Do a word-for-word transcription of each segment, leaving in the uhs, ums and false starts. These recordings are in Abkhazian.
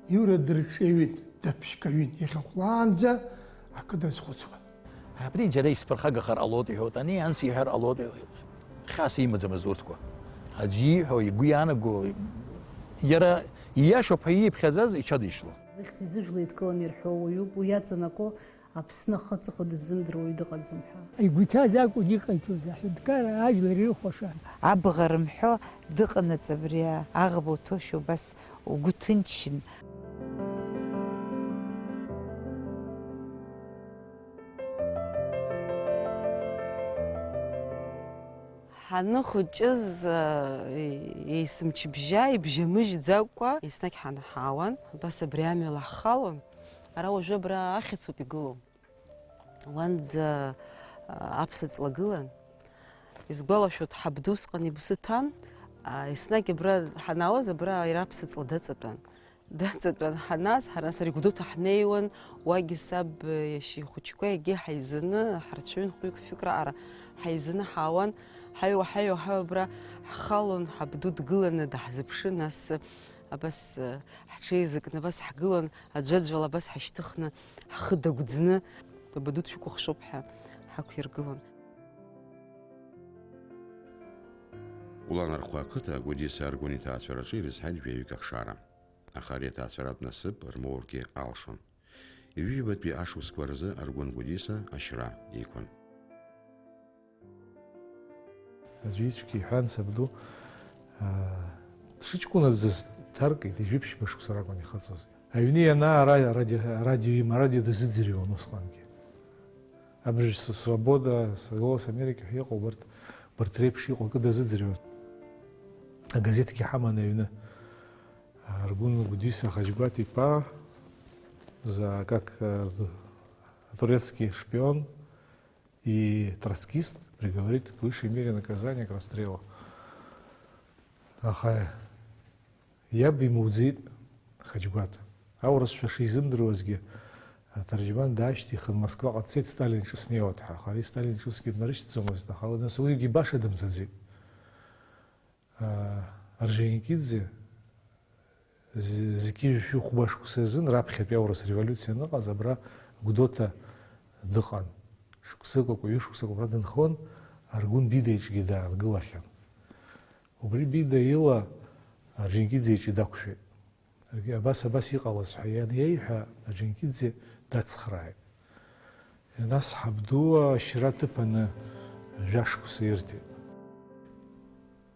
Иура дырҿиаҩын, даԥшьгаҩын, иахьахәлаанӡа акы дазхәыцуан. Абри џьара исԥырхагахар ҟалоит иҳәоит, ани анс иҳәар ҟалоит, хьаас имаӡамызт урҭқәа. Аӡә ииҳәо, игәы иаанаго, иара ииашоуп ҳәа ииԥхьаӡаз иҽадишлон. Зыхьӡи зыжәлеи еидкыланы ирҳәо уаҩуп, уи иаҵанакуа Аԥсны ахы аҵыхәа дыззымдыруа уаҩ дыҟаӡам ҳәа. Игәы иҭаз акәын иҟаиҵоз, аҳәынҭқарра ажәлар ирыхәаша. Абӷа рымҳәо дыҟанаҵ абри аӷба уҭоушәа убас угәы ҭынчын. Ҳанхәыҷыз, еисмчыбжьа ибжьамыжьӡакәа еснагь ҳанҳаауан, абас абри амҩала ҳхалон. Ара уажәы абра ахьыцуп игылоу. Уанӡа аԥсаҵла гылан. Исгәалашәоит, ҳабду усҟан иԥсы ҭан, еснагь абра ҳанаауаз, абра иара аԥсаҵла даҵатәан. Даҵатәан ҳаназ, ҳара нас Гәдоуҭа ҳнеиуан, уагьы саб иашьа ихәыҷқәа егьи ҳаизаны, ҳарцәаҩын хәҩык-фҩык раҟара ҳаизаны ҳаауан, ҳаиуа, ҳаиуа, ҳаиуа абра ҳхалон, ҳабду дгыланы даҳзыԥшын, нас абас ҳҽеизакны абас ҳгылан, аӡәаӡәала абас ҳашьҭыхны, ҳхы дагәӡны, бабаду дшәыкәыхшоуп ҳәа ҳақәиргылон. Уланархәа ақыҭа Гәдиса Аргәын иҭаацәараҿы ирызҳаит жәаҩык ахшара. Аха ари аҭаацәаратә насыԥ рмоургьы алшон. Ҩажәибатәи ашықәсқәа рзы Аргәын Гәдиса ашьра иқәын. Аӡәы ицәгьа иҳәан сабду, аа, дшыҷкәыназ дызҭаркит, ижәиԥшьба шықәса ракәын ихыҵыз. Аҩны ианаа ара-, радио, арадио има, арадио дазыӡырҩуан усҟангьы. Абыржә с-, Свобода, с-, Голос Америки ҳәа иҟоу убарҭ, убарҭ реиԥш иҟоу акы дазыӡырҩуан. Агазеҭгьы ҳаман аҩны. Аргәын Гәдиса Хаџьгәаҭ иԥа за-, как, э, турецкий шпион и троцкист приговорит к высшей мере наказания, к расстрелу. Аха иаб имуӡеит Хаџьгәаҭ. Аурысшәа шизымдыруазгьы, аҭарџьман даашьҭихын, Москваҟа дцеит, Сталин иҿы снеиуеит ҳәа. Аха ари Сталин иҿы усгьы днарышьҭӡомызт, аха уи нас уигьы баша дымцаӡеит. Орджоникидзе, з-, зқьи жәшәи хәба шықәса азын раԥхьатәи аурыс револиуциа аныҟаз абра Гәдоуҭа дыҟан. Шықәсык акәу, ҩышықәсак убра дынхон, Аргәын Бида иҿгьы даангылахьан. Убри Бида ила Орджоникидзе иҿы дақәшәеит. Даргьы абас, абас иҟалаз ҳәа ианиеиҳәа, Орджоникидзе дацхрааит. Нас ҳабду ашьра ҭыԥаны жәашықәса ирҭеит.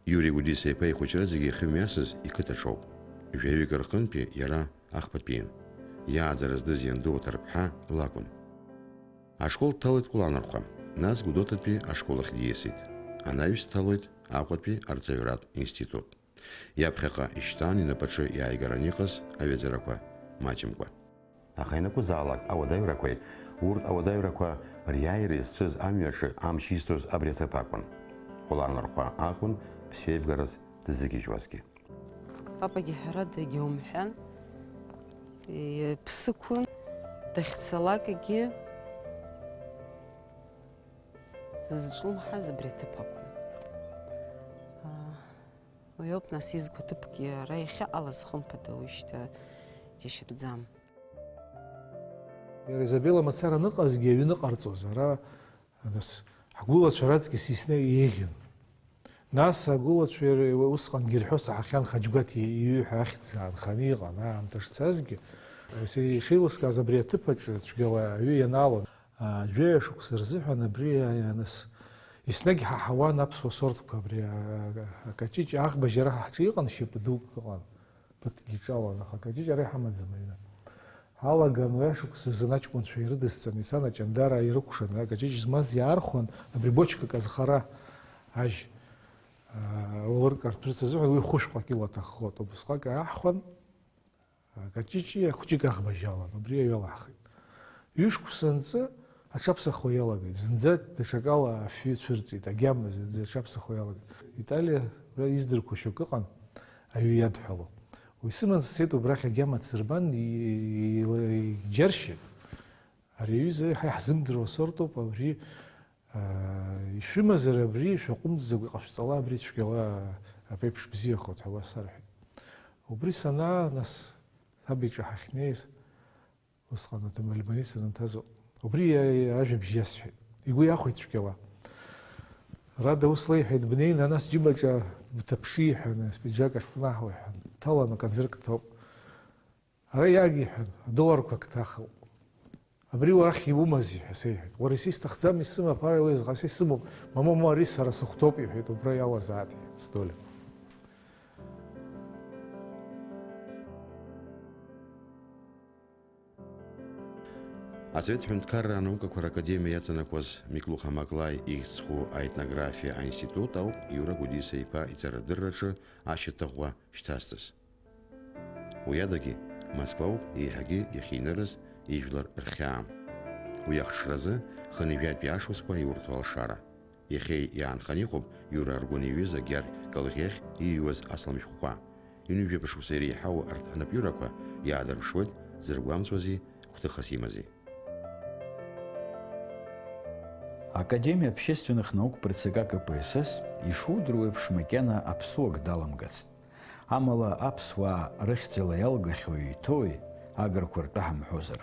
Иури Гәдиса-иԥа ихәыҷра зегьы иахьымҩасыз иқыҭаҿоуп. Жәаҩык рҟынтәи иара ахԥатәиын. Иааӡара здыз ианду аҭырԥҳа лакәын. Ашкол дҭалеит Кәланархәа, нас Гәдоуҭатәи ашкол ахь диасит. Анаҩс дҭалоит Аҟәатәи арҵаҩратә институт. Иаԥхьаҟа ишьҭан инапаҿы иааигараны иҟаз аҩаӡарақәа маҷымкәа. Аха ианакәызаалак ауадаҩрақәеи урҭ ауадаҩрақәа риааира изцыз амҩаҿы амч изҭоз абри аҭыԥ акәын. Кәланархәа акәын ԥсеивгарас дыззыгьежьуазгьы. Папагьы ҳәарада егьаумҳәан, иԥсы ықәын, дахьцалакгьы зызҿлымҳаз абри аҭыԥ акәын. Уи ауп, нас, изқәа ҭыԥкгьы ара иахьыҟалаз, хымԥада, уи шьҭа џьашьатәӡам. Иара Изабела мацара аныҟазгьы аҩны ҟарҵоз, ара, нас, ҳгәылацәа раҵкьыс исны еиӷьын. Нас агәылацәа иара усҟангьы ирҳәо саҳахьан, Хаџьгәаҭ иҩы ҳәа ахьӡ аанханы иҟан, аамҭа шцазгьы. Ишеилыскааз абри аҭыԥ аҿы цәгьала аҩы ианалон. Жәаҩа шықәса рзыҳәан абри, нас, еснагь иҳаҳауан аԥсуа сортқәа, абри акаҷыҷ аӷба жьара ҳа ҳҿы иҟан, шьапы дук ыҟан, ԥыҭкгьы иҿалан, аха акаҷыҷ ара иҳамаӡам аҩны. Ҳалаган уи ашықәс азын аҷкәынцәа ирыдысҵан ицан, аҷандара ирыкәшан, акаҷыҷ змаз иаархәан, абри бочкак азхара ажь, уалырк арҭәырц азыҳәан уи хәышәҟа кила аҭаххоит, убысҟак ааҳхәан, Акаҷыҷи ахәҷык аӷба жьалан, убри иаҩалаҳхит. Ҩышықәса анҵы аҽаԥсахуа иалагеит, зынӡа даҽакала афҩы цәырҵит, агьама зынӡа аҽаԥсахуа иалагеит. Италиа, уи издырқәо шьоук ыҟан, аҩы иадҳәало. Уи сыман сцеит убрахь агьама дсырбан, и-, и-, иџьаршьеит. Ари аҩыза ҳа иаҳзымдыруа сортуп, абри Ишәымазар абри шәаҟәымҵӡакәа иҟашәҵала, абри цәгьала аԥеиԥш бзиахоит ҳәа уа сарҳәеит. Убри санаа, нас, Абиҿы ҳахьнеиз, усҟан аҭамел больница данҭаз ауп. Убри иа-, иа-, ажәабжь иасҳәеит. Игәы иахәеит цәгьала. Рада ус леиҳәеит, бнеины анас џьымаҿа бҭаԥши ҳәа, нас, пиджак ахь бнаҳауеи ҳәа. Дҭалан, аконверт кҭоуп. Ара иагиҳәан, адолларқәа кҭахоуп. Абри уахь иумази ҳәа сеиҳәеит. Уара, исҭахӡам, исымаԥ, ара уи зҟаса исымоуп. Мамоу, ари сара сыхәҭоуп, иҳәеит, убра иалазааит, иҳәеит, Столиа. Асовет ҳәынҭқарра анаукақәа ракадемиа иаҵанакуаз Миклуха Маклаи ихьӡ зху аетнографиа аинститут ауп Иура Гәдиса-иԥа иҵарадырраҿы ашьаҭаӷәӷәа шьҭазҵаз. Уи адагьы, Москвауп еиҳагьы иахьинырыз ижәлар рхьаа. Уи ахҽразы хынҩажәатәи ашықәсқәа иурҭо алшара. Иахьеи иаанхан иҟоуп Иура Аргәын иҩыза Гьаргь Калӷьеӷь ииҩуаз асалам шәҟәқәа. Ҩынҩажәа шықәса иреиҳау арҭ анапҩырақәа иаадырԥшуеит, дзыргәамҵуази гәҭыхас имази. Академиа общественных наук П Р Ц К К П С С, ишудыруеиԥш, макьана аԥсуак даламгацт. Амала аԥсуаа рыхьӡала иалгахьоу иҭоуи, агырқәа ртәы ҳамҳәозар.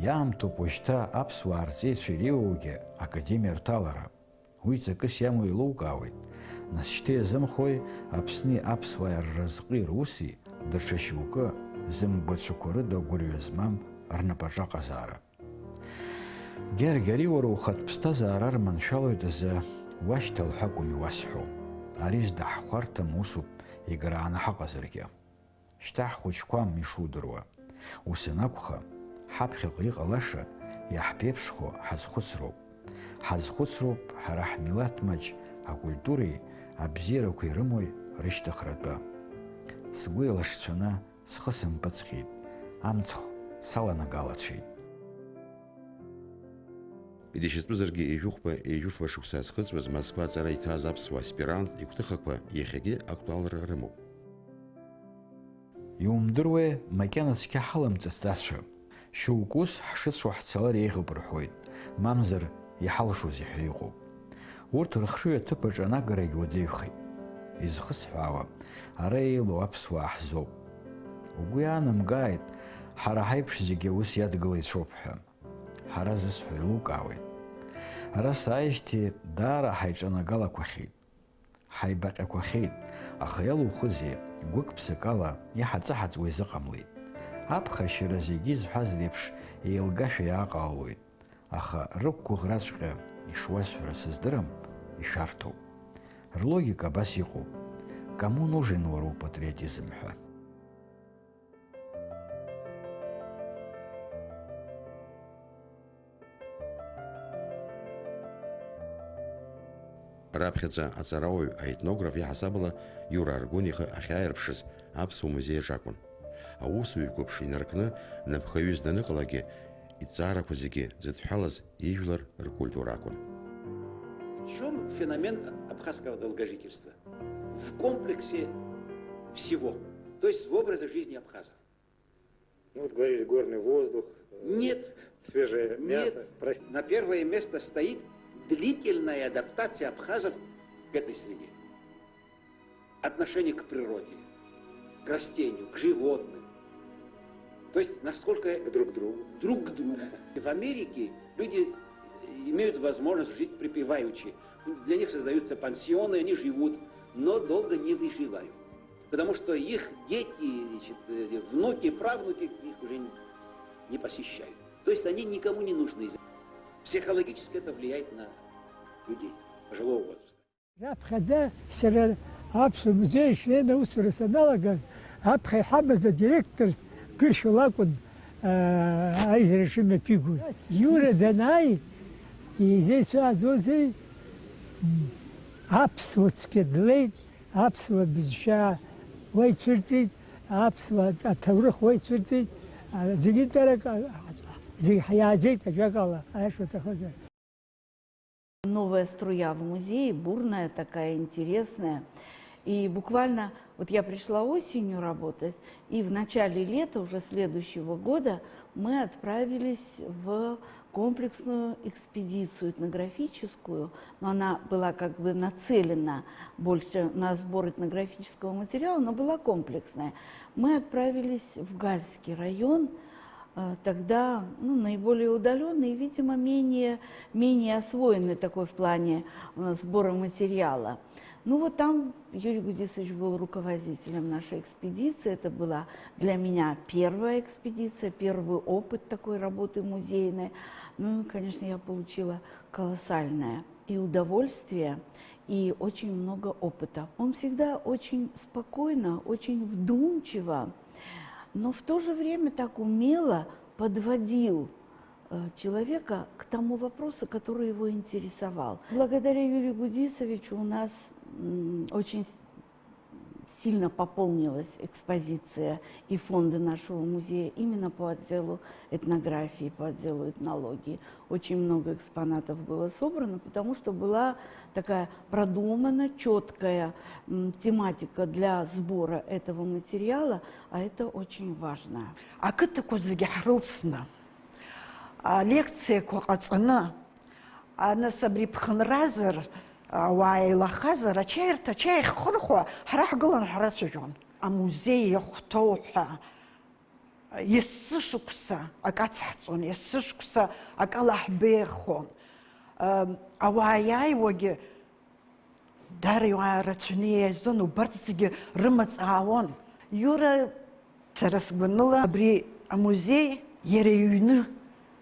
Иаамҭоуп уажәшьҭа аԥсуаа рҵеицәа иреиуоугьы академиа рҭалара. Уи ҵакыс иамоу еилукаауеит. Нас шьҭа иазымхои Аԥсни аԥсуааи рразҟи руси, даҽа шьоукы, зымбацәақәа рыда гәырҩа змам, рнапаҿы аҟазаара? Гьаргь, ари уара ухатә ԥсҭазаара арманшәалоит азы уашьҭал ҳәа акәым иуасҳәо. Ари зда ҳхәарҭам усуп, еграаны ҳаҟазаргьы. Шьҭа ҳхәыҷқәам ишудыруа. Ус анакәха, ҳаԥхьаҟа иҟалаша, иаҳԥеиԥшхо ҳазхәыцроуп. Ҳазхәыцроуп ҳара ҳмилаҭ маҷ акультуреи абзиарақәеи рымои рышьҭыхратәы. Сгәы еилашцәаны схы сымпыҵҟьеит, амцхә саланагалацәеит. Иџьашьатәызаргьы ижәыхәба-ижәыфба шықәса зхыҵуаз Москва аҵара иҭаз аԥсуа аспирант игәҭыхақәа иахьагьы актуалра рымоуп. Иумдыруеи, макьана цқьа ҳалымҵыцт ацәа. Шьоукы ус ҳшыцәоу ҳцалар еиӷьуп рҳәоит, мамзар иҳалшозеи ҳәа иҟоуп. Урҭ рыхшыҩ аҭыԥ аҿы анагарагь уадаҩхеит. Изхысҳәаауа, ара еилоу аԥсуаа ҳзоуп. Угәы иаанамгааит, ҳара ҳаиԥш зегьы аус иадгылаҩцәоуп ҳәа. Ҳара зысҳәо еилукаауеит. Ара сааижьҭеи даара ҳаиҿанагалақәахьеит. Ҳаибаҟьақәахьеит, аха иалухызеи, гәык-ԥсык ала иҳаҵаҳаҵуа изыҟамлеит. Аԥхашьара зегьы изҳәаз реиԥш еилгашәа иааҟалалоит, аха рықәгәыӷраҵәҟьа ишуасҳәара сыздырам, ишәарҭоуп. Рлогика абас иҟоуп: кому нужен уара упатриотизм ҳәа. Раԥхьаӡа аҵарауаҩ, аетнограф иаҳасабала Иура Аргәын ихы ахьааирԥшыз Аԥсуа музеи аҿы акәын. Аусуҩ қәыԥш инаркны напхаҩыс даныҟалакгьы, иҭҵаарақәа зегьы зыдҳәалаз ижәлар ркультура акәын. В чём феномен абхазского долгожительства? В комплексе всего, то есть в образе жизни абхаза. Ну, вот говорили, горный воздух, э, нет, свежее мясо. Нет. Прости. На первое место стоит длительная адаптация абхазов к этой среде. Отношение к природе, к растению, к животным. То есть, насколько... К друг другу. Друг к другу. В Америке люди имеют возможность жить припеваючи. Для них создаются пансионы, они живут, но долго не выживают. Потому что их дети, значит, э, внуки, правнуки их уже не посещают. То есть они никому не нужны. Психологически это влияет на людей пожилого возраста. Раԥхьаӡа сара аԥсуа музеи ачлен аусура саналагаз, аԥхьа иҳамаз адиректорс Гыршәа лакәын, аа, аизара шымҩаԥигоз. Иура данааи, изеицәааӡозеи? Аԥсуа цқьа длеит, аԥсуа бызшәа уаицәырҵит, аԥсуа аҭоурых уаицәырҵит, зегьы дара, зегь ҳиааӡеит, ажәакала, аиаша уҭахызар. Новая струя в музее, бурная такая, интересная. И буквально вот я пришла осенью работать, и в начале лета уже следующего года мы отправились в Комплексную экспедицию этнографическую, но она была как бы нацелена больше на сбор этнографического материала, но была комплексная. Мы отправились в Гальский район, э, тогда, ну, наиболее удаленный и, видимо, менее, менее освоенный такой в плане, э, сбора материала. Ну вот там Юрий Гудисович был руководителем нашей экспедиции. Это была для меня первая экспедиция, первый опыт такой работы музейной. Ну и, конечно, я получила колоссальное и удовольствие, и очень много опыта. Он всегда очень спокойно, очень вдумчиво, но в то же время так умело подводил, э, человека к тому вопросу, который его интересовал. Благодаря Юрию Гудисовичу у нас, м, очень с-, сильно пополнилась экспозиция и фонды нашего музея именно по отделу этнографии, по отделу этнологии. Очень много экспонатов было собрано, потому что была такая продумана, чёткая, м, тематика для сбора этого материала, а это очень важно. Ақыҭақәа зегьы ҳрылсны, алекциақәа ҟаҵаны, а, нас абри ԥхынразар, ауаа еилахазар, ачаирҭа, ачаи ахьхырхуа, ҳара ҳгылан ҳрацәажәон. Амузеи иахәҭоу ҳәа есышықәса акы ацҳҵон, есышықәса акы алаҳбеиахон. Ам, ауаа иааиуагьы Дара иуаа рацәаны иааизон, убарҭ зегьы рымаҵ аауан. Иура, сара сгәаныла, абри амузеи иара иҩны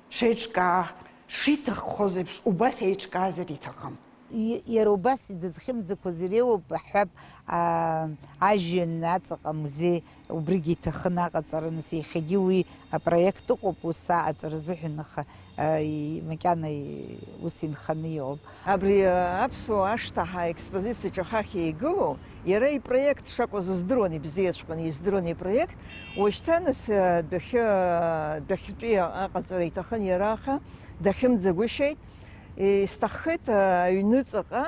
шеиҿкаа, шиҭаххоз еиԥш, убас еиҿкаазар иҭахын. И-, иара убас дызхьымӡақәаз иреиуоуп, ҳҳәап, а, ажәҩан аҵаҟа амузеи убригьы иҭахын аҟаҵара, нас иахьагьы уи апроект ыҟоуп, ус аҟаҵара азыҳәан, аха Ы, и-, макьана и-, ус инханы иҟоуп. Абри, ы, аԥсуа ашҭа ҳәа аекспозициаҿы ахахь еигылоу, иара ипроект шакәыз здыруан, ибзиаҵәҟьаны издыруан ипроект. Уажәшьҭа нас, ы, дәахьы, ы, дәахьтәи аҟаҵара иҭахын иара, аха дахьымӡагәышьеит. Исҭаххеит, ы, аҩныҵаҟа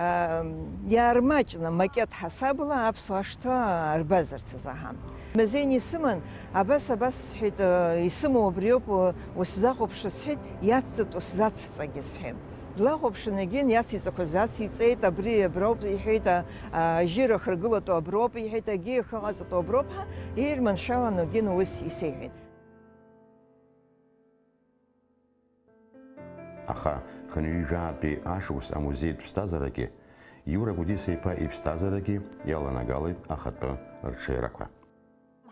Ам, иаармаҷны, макет ҳасабла аԥсуа ашҭа арбазарц азы аҳа. Мазеин исыман, абас, абас сҳәеит, ы, исымоу абриоуп, ы, усзахәаԥш сҳәеит, иацҵатәу сзацҵагьы сҳәеит. Длахәаԥшын егьин, иациҵақәаз ациҵеит, абри аброуп иҳәеит, а, а, ажьира ахыргылатәу аброуп иҳәеит, агьи ахы ҟаҵатәу аброуп ҳәа, ирманшәаланы егьин ус исеиҳәеит. Аха хынҩажәаатәи ашықәс амузеитә ԥсҭазаарагьы, Иура Гәдиса-иԥа иԥсҭазаарагьы иаланагалеит ахатәы рҽеирақәа.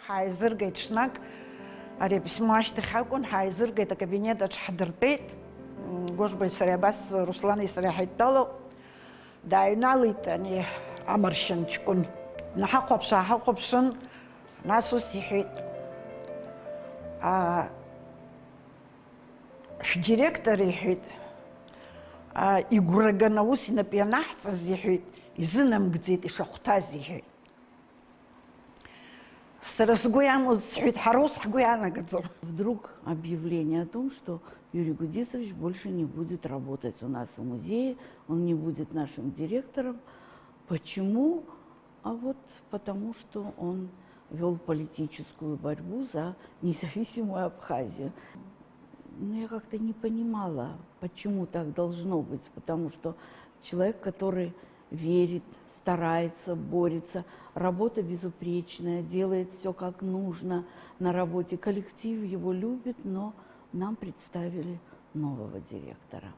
Ҳааизыргеит ҽнак, ари аписьмо ашьҭахь акәын, ҳааизыргеит, акабинет аҿы ҳдыртәеит. М, Гәыжбеи сареи абас, Руслани сареи ҳаидтәалоуп. Дааҩналеит ани амаршьан ҷкәын. Наҳахәаԥш-ааҳахәаԥшын, нас ус иҳәеит. А, Шәдиректор, иҳәеит, а, игәраганы аус инапы ианаҳҵаз, иҳәеит, изынамгӡеит ишахәҭаз, иҳәеит. Сара сгәы иамуз сҳәеит, ҳара ус ҳгәы иаанагаӡом. Вдруг объявление о том, что Юрий Гудисович больше не будет работать у нас в музее, он не будет нашим директором. Почему? А вот потому, что он вёл политическую борьбу за независимую Абхазию. Но я как-то не понимала, почему так должно быть, потому что человек, который верит, старается, борется, работа безупречная, делает всё как нужно на работе, коллектив его любит, но нам представили нового директора.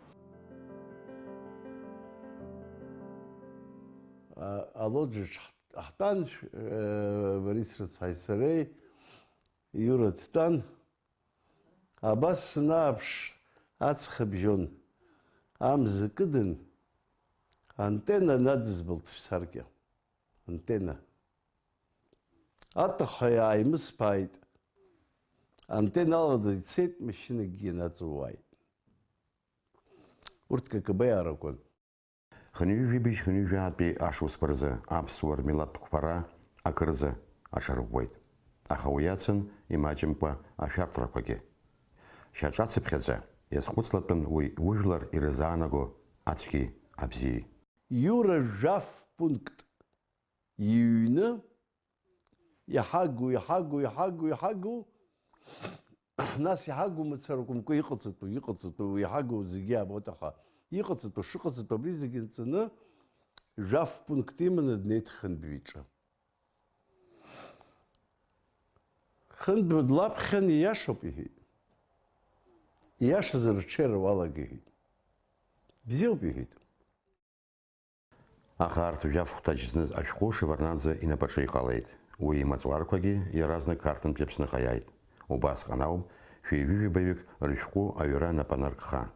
А, алоджиаҿ ҳтәан, э, Борис рыцҳаи сареи, Иура дтәан. Абас санааԥш, аҵхыбжьон, амза кыдын, антенна надызбалт шәсаркьа. Антенна. Атахҳәа иааимысԥааит. Антенна алада ицеит, машьынакгьы инаҵууааит. Урҭ К К Б иааракәын. Хынҩажәибжь хынҩажәаатәи ашықәсқәа рзы аԥсуа рмилаҭтә қәԥара акырӡа аҽарӷәӷәеит. Аха уи ацын имаҷымкәа ашәарҭарақәагьы. Шьаҿацыԥхьаӡа иазхәыцлатәын уи ужәлар ирзаанаго ацәгьеи абзиеи. Иура жәаф пункт иҩны, иҳагу, иҳагу, иҳагу, иҳагу, нас иҳагу мацара акәымкәа, иҟаҵатәу, иҟаҵатәу, иҳагу зегьы иаабоит, аха иҟаҵатәу, шыҟаҵатәу абри зегьы нҵаны, жәаф пункт иманы днеит Хындба иҿы. Хындба длаԥхьан, ииашоуп, иҳәеит. Ииашазар, рҽеира уалагеит. Бзиоуп, иҳәеит. Аха арҭ жәаф хәҭаҷ зныз ашәҟәы Шеварднаӡе инапаҿы иҟалеит. Уи имаҵуарқәагьы иаразнак Қарҭынтәи Аԥсныҟа иааит. Убасҟан ауп шәи ҩажәи жәабаҩык рышәҟәы аҩра нап анаркха.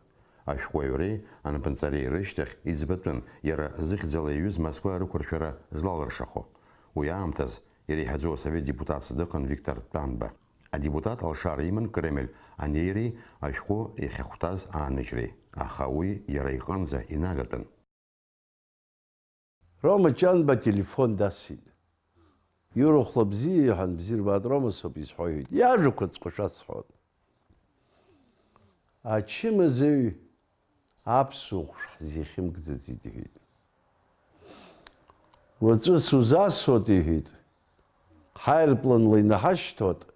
Ашәҟәы аҩреи анапынҵареи рышьҭахь иӡбатәын иара зыхьӡала иҩыз Москва рықәыршәара злалыршахо. Уи аамҭаз иреиҳаӡоу асовет депутатс дыҟан Виктор Тәанба. Адепутат алшара иман Кремль анеиреи ашәҟәы иахьахәҭаз ааныжьреи, аха уи иара иҟынӡа инагатәын. Рома Ҷанба ателефон дасит. Иурахәла бзиа, иҳәан, бзиа рбаат, Рома соуп изҳәо, иҳәеит. Иажәақәа ҵәҟьа шәасҳәон. Ачымазаҩ аԥсуа ҟәша ҳзихьымгӡаӡеит, иҳәеит. Уаҵәы сузасуеит, иҳәеит. Ҳаирпланла инаҳашьҭуеит.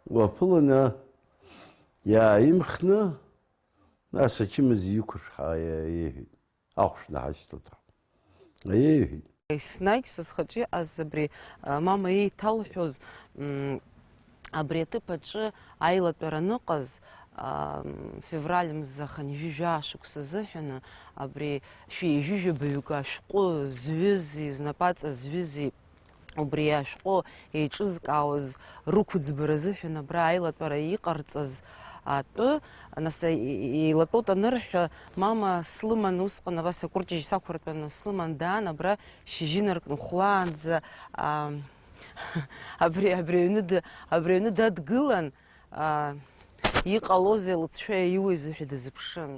Уаԥыланы иааимхны, нас ачымазаҩ иқәышәҳа, иҳәеит. Ахәшә наҳашьҭуеит ҳәа. Еиҳәеит. Еснагь са схаҿы иҟаз абри, а, мама еиҭалҳәоз, м, абри аҭыԥ аҿы аилатәара аныҟаз, а, м, февраль мза хынҩажәи жәаа шықәса азыҳәаны абри шәи ҩажәи жәабаҩык ашәҟәы зҩызи, знапаҵа зҩызи, убри ашәҟәы еиҿызкаауаз рықәӡбара азыҳәан абра аилатәара иҟарҵаз атәы, нас, е-, е-, еилатәоуп анырҳәа, мама слыман, усҟан абас акәырҷыжь сақәыртәаны слыман, даан абра шьыжьынаркны хәлаанӡа, а, абри, абри аҩны д-, абри аҩны дадгылан, а, иҟалозеи, лыҵшәа иаиуеи зҳәа дазыԥшын.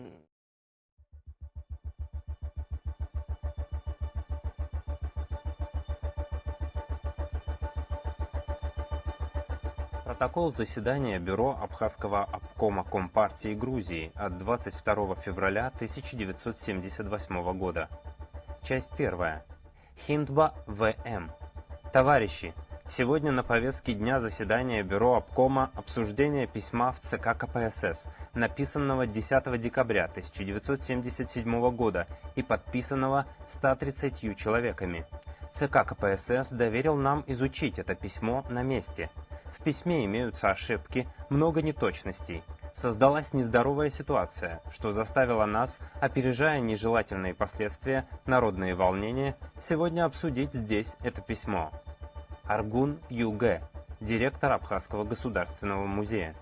Протокол заседания Бюро Абхазского обкома Компартии Грузии от двадцать второго февраля тысяча девятьсот семьдесят восьмого года. Часть первая. Хиндба В М. Товарищи, сегодня на повестке дня заседания Бюро Обкома обсуждение письма в Ц К К П С С, написанного десятого декабря тысяча девятьсот семьдесят седьмого года и подписанного ста тридцатью человеками. Ц К К П С С доверил нам изучить это письмо на месте. В письме имеются ошибки, много неточностей. Создалась нездоровая ситуация, что заставило нас, опережая нежелательные последствия, народные волнения, сегодня обсудить здесь это письмо. Аргун Ю Г, директор Абхазского государственного музея.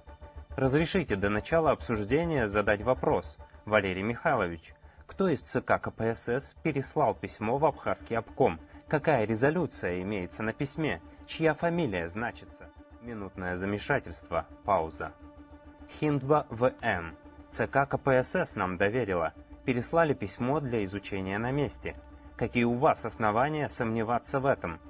Разрешите до начала обсуждения задать вопрос, Валерий Михайлович, кто из Ц К К П С С переслал письмо в Абхазский обком? Какая резолюция имеется на письме? Чья фамилия значится? Минутное замешательство. Пауза. Хиндба В М. Ц К К П С С нам доверила. Переслали письмо для изучения на месте. Какие у вас основания сомневаться в этом?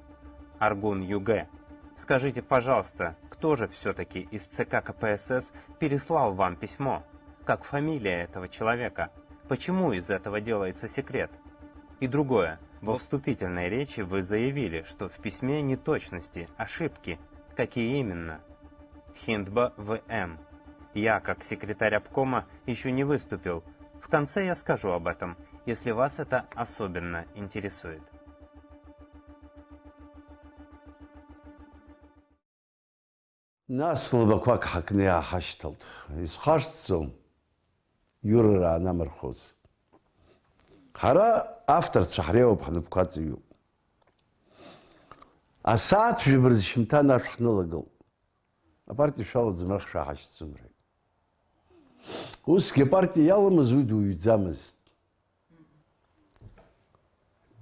Аргун Ю Г. Скажите, пожалуйста, кто же всё-таки из Ц К К П С С переслал вам письмо? Как фамилия этого человека? Почему из этого делается секрет? И другое. Во вступительной речи вы заявили, что в письме неточности, ошибки. Какие именно? Хиндба В М. Я, как секретарь обкома, ещё не выступил. В конце я скажу об этом, если вас это особенно интересует. Нас лбақәак ҳакны иааҳашьҭалт. Исхашҭӡом, Иура раанамырхоз. Ҳара авторцәа ҳреиуоуп, ҳнапқәа ҵаҩуп. Асааҭ жәаба рзы шьымҭан ашә ҳнылагылт. Апартиа шәалаӡам, арахь шәааҳашьҭӡом, рҳәеит. Усгьы апартиа иаламыз уи дуаҩӡамызт.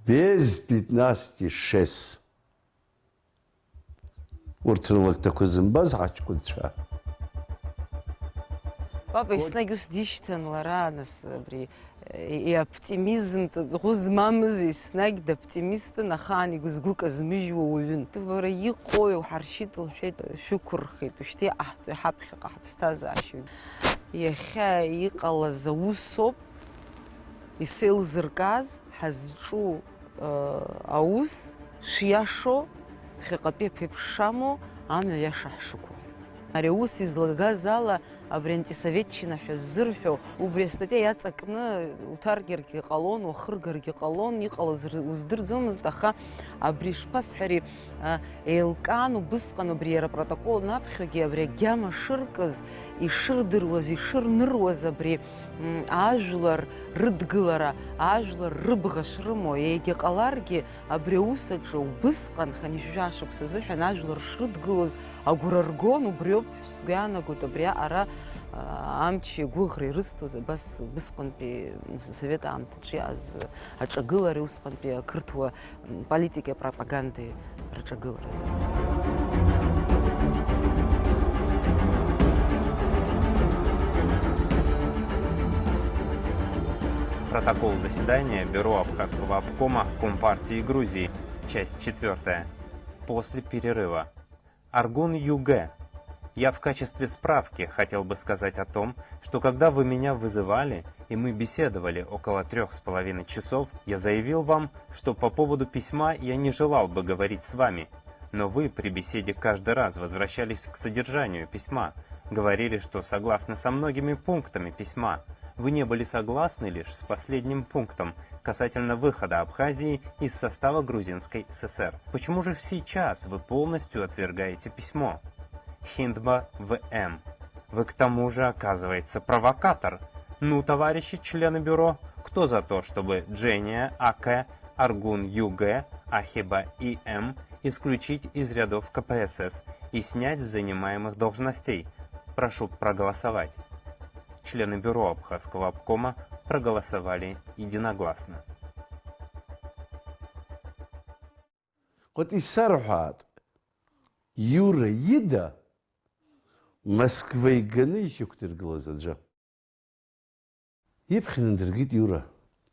Без пятнадцати шесть. Урҭ рылакҭақәа зымбаз ҳаҷкәынцәа. Папа еснагь ус дишьҭан лара, нас, абри, и-, иоптимизм ҵаҵӷәы змамыз, еснагь доптимистын, ахаан игәы згәы казмыжьуа уаҩын. Бара иҟои, уҳаршьит, лҳәеит, шәықәырхеит, ушьҭа иҟаҳҵои ҳаԥхьаҟа ҳаԥсҭазаашьа? Иахьа иҟалаз аусоуп, исеилзыркааз, ҳазҿу, э, аус шиашоу, ԥхьаҟатәи аԥеиԥш шамоу, амҩа иаша ҳшықәу. Ари аус излагаз ала, абри антисоветчина ҳәа ззырҳәо, убри астатиа иаҵакны уҭаркыргьы ҟалон, уахыргаргьы ҟалон, иҟалоз р-, уздырӡомызт, аха абри шԥасҳәари, а, еилкаан убысҟан убри иара апротокол анаԥхьогьы абри агьама шыркыз, ишырдыруаз, ишырныруаз абри, м, ажәлар рыдгылара, ажәлар рыбӷа шрымоу, егьа ҟаларгьы, абри аус аҿы убысҟан, хынҩажәа шықәса азыҳәан ажәлар шрыдгылоз агәра ргон, убриоуп сгәы иаанагоит, абри аҟара, а, амчи агәыӷреи рызҭоз, абас убысҟантәи асовет аамҭаҿы иааз аҿагылареи усҟантәи ақырҭуа, м, политикеи апропагандеи рҿагыларазы. Протокол заседания Бюро Абхазского обкома Компартии Грузии. Часть четвёртая. После перерыва. Аргун Юге. Я в качестве справки хотел бы сказать о том, что когда вы меня вызывали, и мы беседовали около трёх с половиной часов, я заявил вам, что по поводу письма я не желал бы говорить с вами. Но вы при беседе каждый раз возвращались к содержанию письма, говорили, что согласны со многими пунктами письма. Вы не были согласны лишь с последним пунктом касательно выхода Абхазии из состава Грузинской ССР. Почему же сейчас вы полностью отвергаете письмо? Хиндба В М. Вы к тому же, оказывается, провокатор. Ну, товарищи члены бюро, кто за то, чтобы Джения А К, Аргун Ю Г, Ахиба И М исключить из рядов К П С С и снять с занимаемых должностей? Прошу проголосовать. Члены бюро Абхазского обкома проголосовали единогласно. Кот исарҳәаат, Иура ида Москва иганы ишьақәдыргылаз аӡәы. Иԥхьаны дыргеит Иура.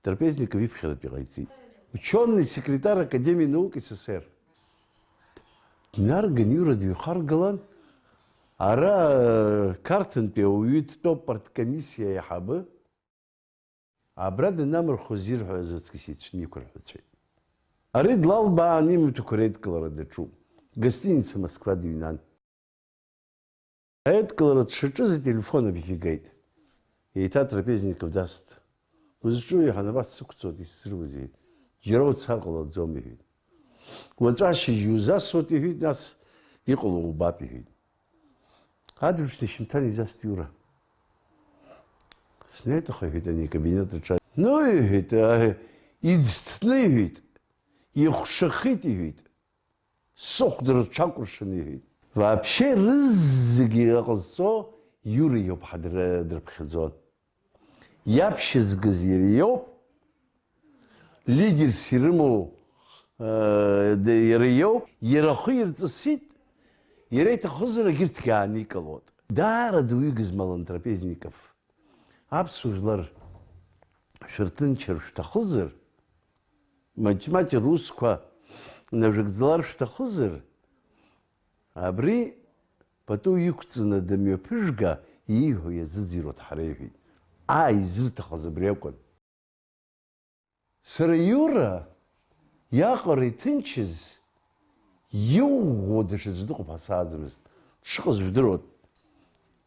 Трапезников иԥхьаратәы иҟаиҵеит. Учёный, секретарь Академии наук С С С Р. Днарган Иура дыҩхаргалан, ара, э, Қарҭынтәи ауаҩы дтәоуп, парткомиссиа аиҳабы. Абра данамырхәыз ирҳәаз аҵкыс ицәны иқәырҳәацәеит. Ари длалбаан имаҭәақәа реидкылара даҿуп. Гостиница Москва дыҩнан. Аидкылара дшаҿыз ателефон абжьы геит. Еиҭа Трапезников даст. Узҿу, иҳәан, абас сықәҵуеит, исзыруазеи? Џьара уцар ҟалаӡом, иҳәеит. Уаҵәы ашьыжь иузасуеит, иҳәеит, нас иҟало убап, иҳәеит. Адырҩаҽны ашьыжьымҭан изаст Иура. Снеит, аха, иҳәеит, ани акабинет аҿы. Ну, иҳәеит, а, иӡҭны, иҳәеит, ихәшахеит, иҳәеит. Сыхәда рҽакәыршаны, иҳәеит. Вообще рызегьы иҟазҵо Иура иоуп ҳәа дра-, дрыԥхьаӡон. Иаԥшьызгаз иара иоуп, лидерс ирымоу, э, д-, иара иоуп, иара ахы ирҵысит, иара иҭахызар агьырҭгьы ааникылоит. Даара дуаҩы гызмалын Трапезников. Аԥсуа жәлар шәырҭынчыр шәҭахызар, маҷ-маҷ русқәа нажәыгӡалар шәҭахызар, абри пату иқәҵаны дымҩаԥыжәга, ииҳәо иазыӡырҩуеит ҳәа реиҳәеит. Аа, изырҭахыз абри акәын. Сара Иура иаҟара иҭынчыз, иӷәӷәоу даҽаӡә дыҟоуп ҳәа сааӡамызт. Дшыҟаз жәдыруан.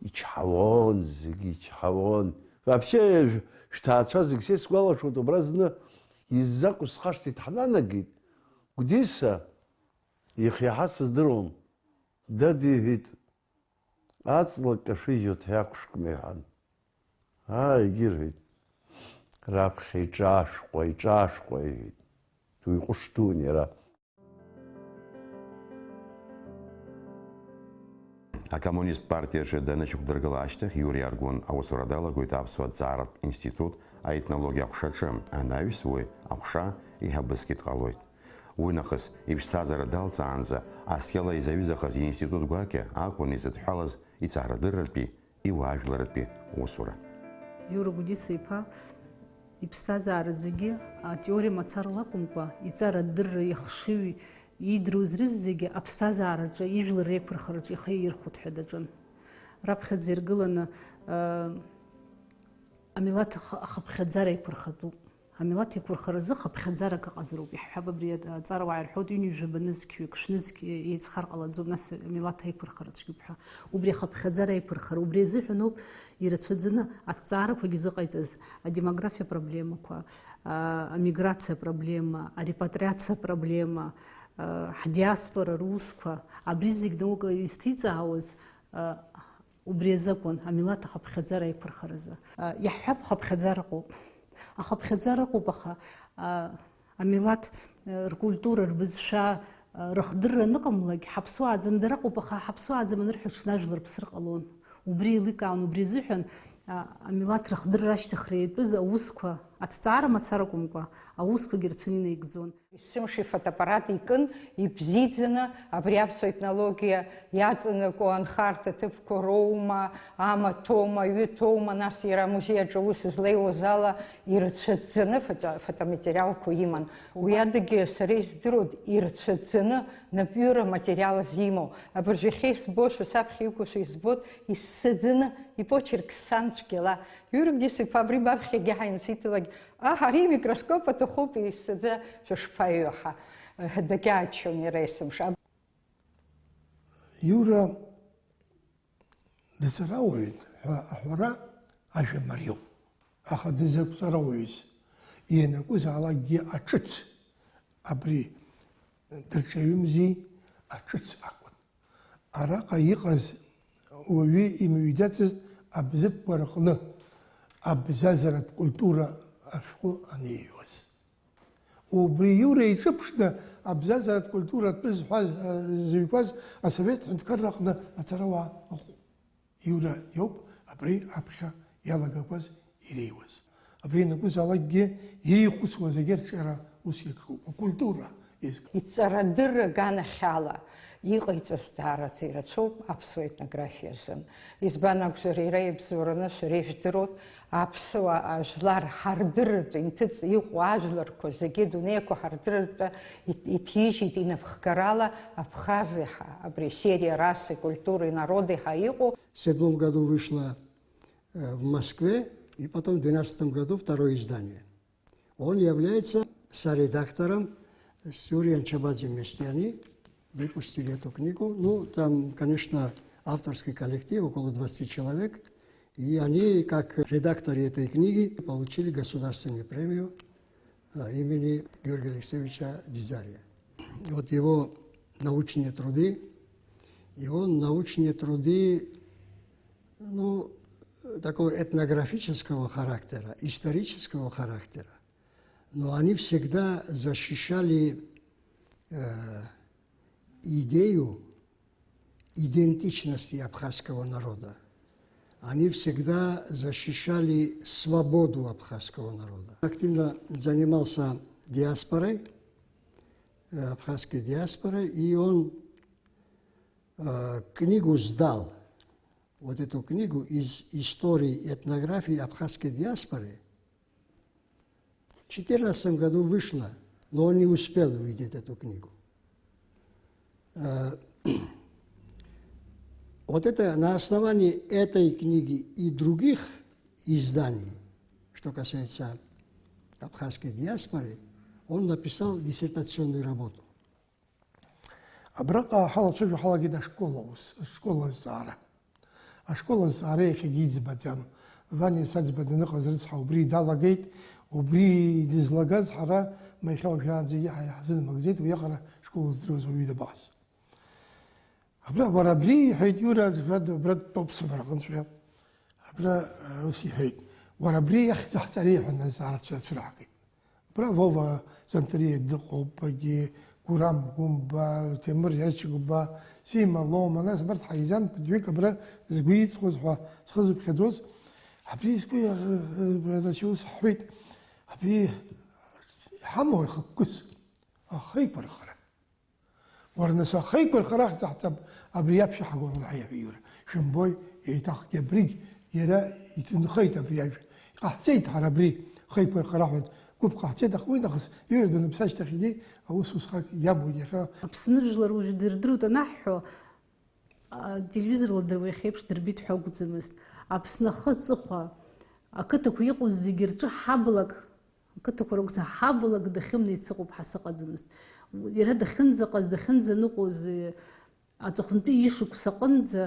Ичҳауан, зегьы ичҳауан. Вообще, шәҭаацәа зегь, са исгәалашәоит, убра зны иззакәу схашҭит, ҳнанагеит. Гәдиса, ихы иаҳа сыздыруам. Дад, иҳәеит, аҵла кашәыжьуеит ҳәа иақәшәкым, иҳәан. Аа, егьирҳәеит. Раԥхьа иҿаашәҟәа, иҿаашәҟәа, иҳәеит. Уи ҟәыш дуун иара. Акоммунист партиаҿы данышьақәдыргыла ашьҭахь, Иури Аргәын аусура далагоит Аԥсуа ҭҵааратә институт аетнологиа аҟәшаҿы. Анаҩс уи аҟәша еиҳабысгьы дҟалоит. Уи нахыс иԥсҭазаара далҵаанӡа аскьала изаҩызахаз институт гәакьа акәын изыдҳәалаз иҵаарадырратәи, иуаажәларратәи усура. Иура Гәдиса-иԥа иԥсҭазаара зегьы атеориа мацарала акәымкәа, иҵарадырра, ихшыҩ, иидыруаз рызегьы аԥсҭазаараҿы, ижәлар реиқәырхараҿы ихы иаирхәоит ҳәа даҿын. Раԥхьаӡа иргыланы, э, амилаҭ ах-, ахыԥхьаӡара еиқәырхатәуп. Амилаҭ еиқәырхаразы хыԥхьаӡарак ыҟазароуп. Иаҳҳәап, абри аҵарауаа ирҳәоит, ҩынҩажәа нызқьҩык, шәнызқь еицхар ҟалаӡом, нас амилаҭ аиқәырхара цәгьоуп ҳәа. Убри ахыԥхьаӡара аиқәырхара, убри азыҳәаноуп ирацәаӡаны аҭҵаарақәагьы зыҟаиҵаз, адемографиа проблемақәа, а, амиграциа проблема, арепатриациа проблема, а, ҳдиаспора русқәа, абри зегь наука изҭиҵаауаз, а, Убри азакәын, амилаҭ ахыԥхьаӡара аиқәырхаразы. Иаҳҳәап, хыԥхьаӡара ыҟоуп. Ахыԥхьаӡара ыҟоуп, аха, а, амилаҭ, а, ркультура, рбызшәа, а, рыхдырра аныҟамлак, ҳаԥсуааӡам, дара ыҟоуп, аха ҳаԥсуааӡам анырҳәо, ҽнажәлар ԥсыр ҟалон. Убри еиликаан, убри азыҳәан, а, амилаҭ рыхдырра ашьҭыхра иатәыз аусқәа, аҭҵаара мацара акәымкәа, аусқәагьы рацәаны инаигӡон. Есымша ифотоаппарат икын, ибзиаӡаны абри аԥсуа етнологиа иаҵанакуа анхарҭа ҭыԥқәа роума, амаҭәоума, аҩыҭәоума, нас иара амузеи аҿы аус злеиуаз ала ирацәаӡаны фото-, фотоматериалқәа иман. Уи адагьы сара издыруа ирацәаӡаны напҩыра материал зимоу. Абыржәы иахьа исбошәа, саԥхьа иқәушәа избоит, иссаӡаны, ипочерк сан цәгьала. Иурик Дисиԥа абри баԥхьагьы ҳаинасиҭалак, Аҳ, ари микроскоп аҭахуп, еиссаӡа шәышԥаҩуа ҳәа, дагьааччон иара есымша. Иура дҵарауаҩын ҳәа аҳәара ажәа мариоуп, аха дызакә ҵарауаҩыз ианакәызаалакгьы аҿыц, абри дырҿиаҩымзи, аҿыц акәын. Араҟа иҟаз уаҩы имыҩдаӡацызт абзыԥқәа рҟны абзазаратә культура ашәҟәы аниҩуаз. Убри Иура иҿыԥшны абзазаратә культура атәы зҳәаз, зыҩқәаз асовет ҳәынҭқарра аҟны ацарауаа ыҟоуп. Иура иоуп абри аԥхьа иалагақәаз иреиуаз. Абри ианакәызаалакгьы иеихәыцуа зегьы рҿиара ус иаҿуп, акультура изкуп. Иҵарадырра аганахьала иҟаиҵаз даараӡа ирацәоуп аԥсуа етнографиа азын. Избан акәзар, иара ибзоураны шәара ижәдыруеит, аԥсуа ажәлар ҳардырратәы инҭыҵ-, иҟоу ажәларқәа зегьы дунеиқәа ҳардырратәы иҭ-, иҭижьит инапхгарала Абхазиа ҳәа, абри серия расы, культуры, народы ҳәа иҟоу. В седьмом году вышла э, в Москве, и потом в двенадцатом году второе издание. Он является соредактором с Юрием Чабадзе вместе. Они выпустили эту книгу. Ну, там, конечно, авторский коллектив, около двадцати человек. И они, как редакторы этой книги, получили государственную премию, а, имени Георгия Алексеевича Дзидзария. Вот его научные труды, его научные труды, ну, такого этнографического характера, исторического характера, но они всегда защищали, э, идею идентичности абхазского народа. Они всегда защищали свободу абхазского народа. Активно занимался диаспорой, э, абхазской диаспорой, и он, э, книгу сдал, вот эту книгу из истории и этнографии абхазской диаспоры, в четырнадцатом году вышла, но он не успел увидеть эту книгу. Э, вот это, на основании этой книги и других изданий, что касается абхазской диаспоры, он написал диссертационную работу. Абраҟа ҳалацәажәо ҳалагеит ашкол аус, ашкол азҵаара. Ашкол азҵаара иахьагьы иӡбаӡам. Ваниа Саӡба даныҟаз рыцҳа убри далагеит, убри дызлагаз ҳара, ма иахьа уажәраанӡагьы ҳа иаҳзынамыгӡеит, уиаҟара ашкол здыруаз уаҩы дабаҟаз. Абра, уара абри, иҳәеит Иура, абра, абра дтәоуп сывара аҟынҵәҟьа. Абра, ус иҳәеит, уара абри иахьӡ ҳҵареи ҳәа нас арацәа ацәыраагеит. Абра Вова Занҭариа дыҟоуп, егьи Гурам Гәымба, Ҭемыр Иачыгәба, Сима Лома, нас абарҭ ҳаизан ԥыҭҩык абра згәы иҵхоз ҳәа зхы зыԥхьаӡоз, абри згәы иа-, иа-, иа-, ус ҳҳәеит, абри иҳамоу ихықәкыс, ахеиқәырхара. Уара нас ахеиқәырхара ахьӡ ҳҵап, абри иаԥшьа ҳгәаҟ лҳәа иаҳәа Иура. Шәымбои, еиҭахгьы абригь иара иҭынхеит абри ажәа. Иҟаҳҵеит ҳара абри, хеиқәырхара ҳәа гәыԥ ҟаҳҵеит, аха уи нахыс Иура даныԥсы ашьҭахьгьы аус усҟак иамуит иахьа. Аԥсны жәлар уажә дырдыруеит анаҳҳәо, ателевизорла дыруа иахьеиԥш дырбеит ҳәа акәӡамызт. Аԥсны ахы аҵыхәа, ақыҭақәа иҟоу зегьы рҿы ҳаблак Қыҭақәа ракәзар, ҳаблак дахьымнеиц ыҟоуп ҳәа сыҟаӡамызт. Иара дахьынӡаҟаз, дахьынӡаныҟәоз, аҵыхәантәи ишықәс аҟынӡа,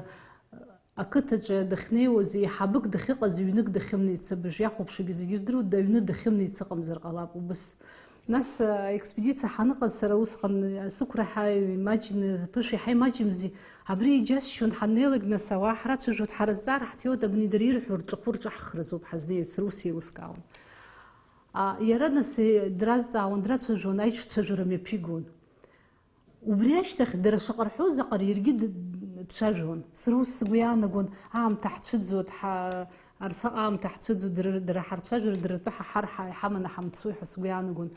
ақыҭаҿы дахьнеиуаз, еиҳабык дахьыҟаз, ҩнык дахьымнеиц, абыржә иахәаԥшуагьы зегьы ирдыруеит, даҩны дахьымнеиц ыҟамзар ҟалап, убыс. Нас, аекспедициа ҳаныҟаз, сара усҟан, сықәраҳаи, имаҷны, ԥышәа иаҳа имаҷымзи, абри иџьасшьон, ҳаннеилак, нас, ауаа ҳрацәажәоит, ҳара зҵаара ҳҭиуеит, абни дара ирҳәо рҿахәы рҿаҳхрызоуп ҳазнеиз, сара ус еилыскаауан. А, иара, нас, дразҵаауан, драцәажәон, аиҿцәажәара мҩаԥигон. Убри ашьҭахь, дара шаҟа рҳәо, заҟара иаргьы д-, дцәажәон. Сара ус сгәы иаанагон, аамҭа ҳцәыӡуеит, ҳа-, арсаҟа аамҭа ҳцәыӡуеит, дара, дара ҳарцәажәар, дара ртәы ҳа ҳар-, ҳа-, иҳаманы ҳамцои ҳәа сгәы иаанагон.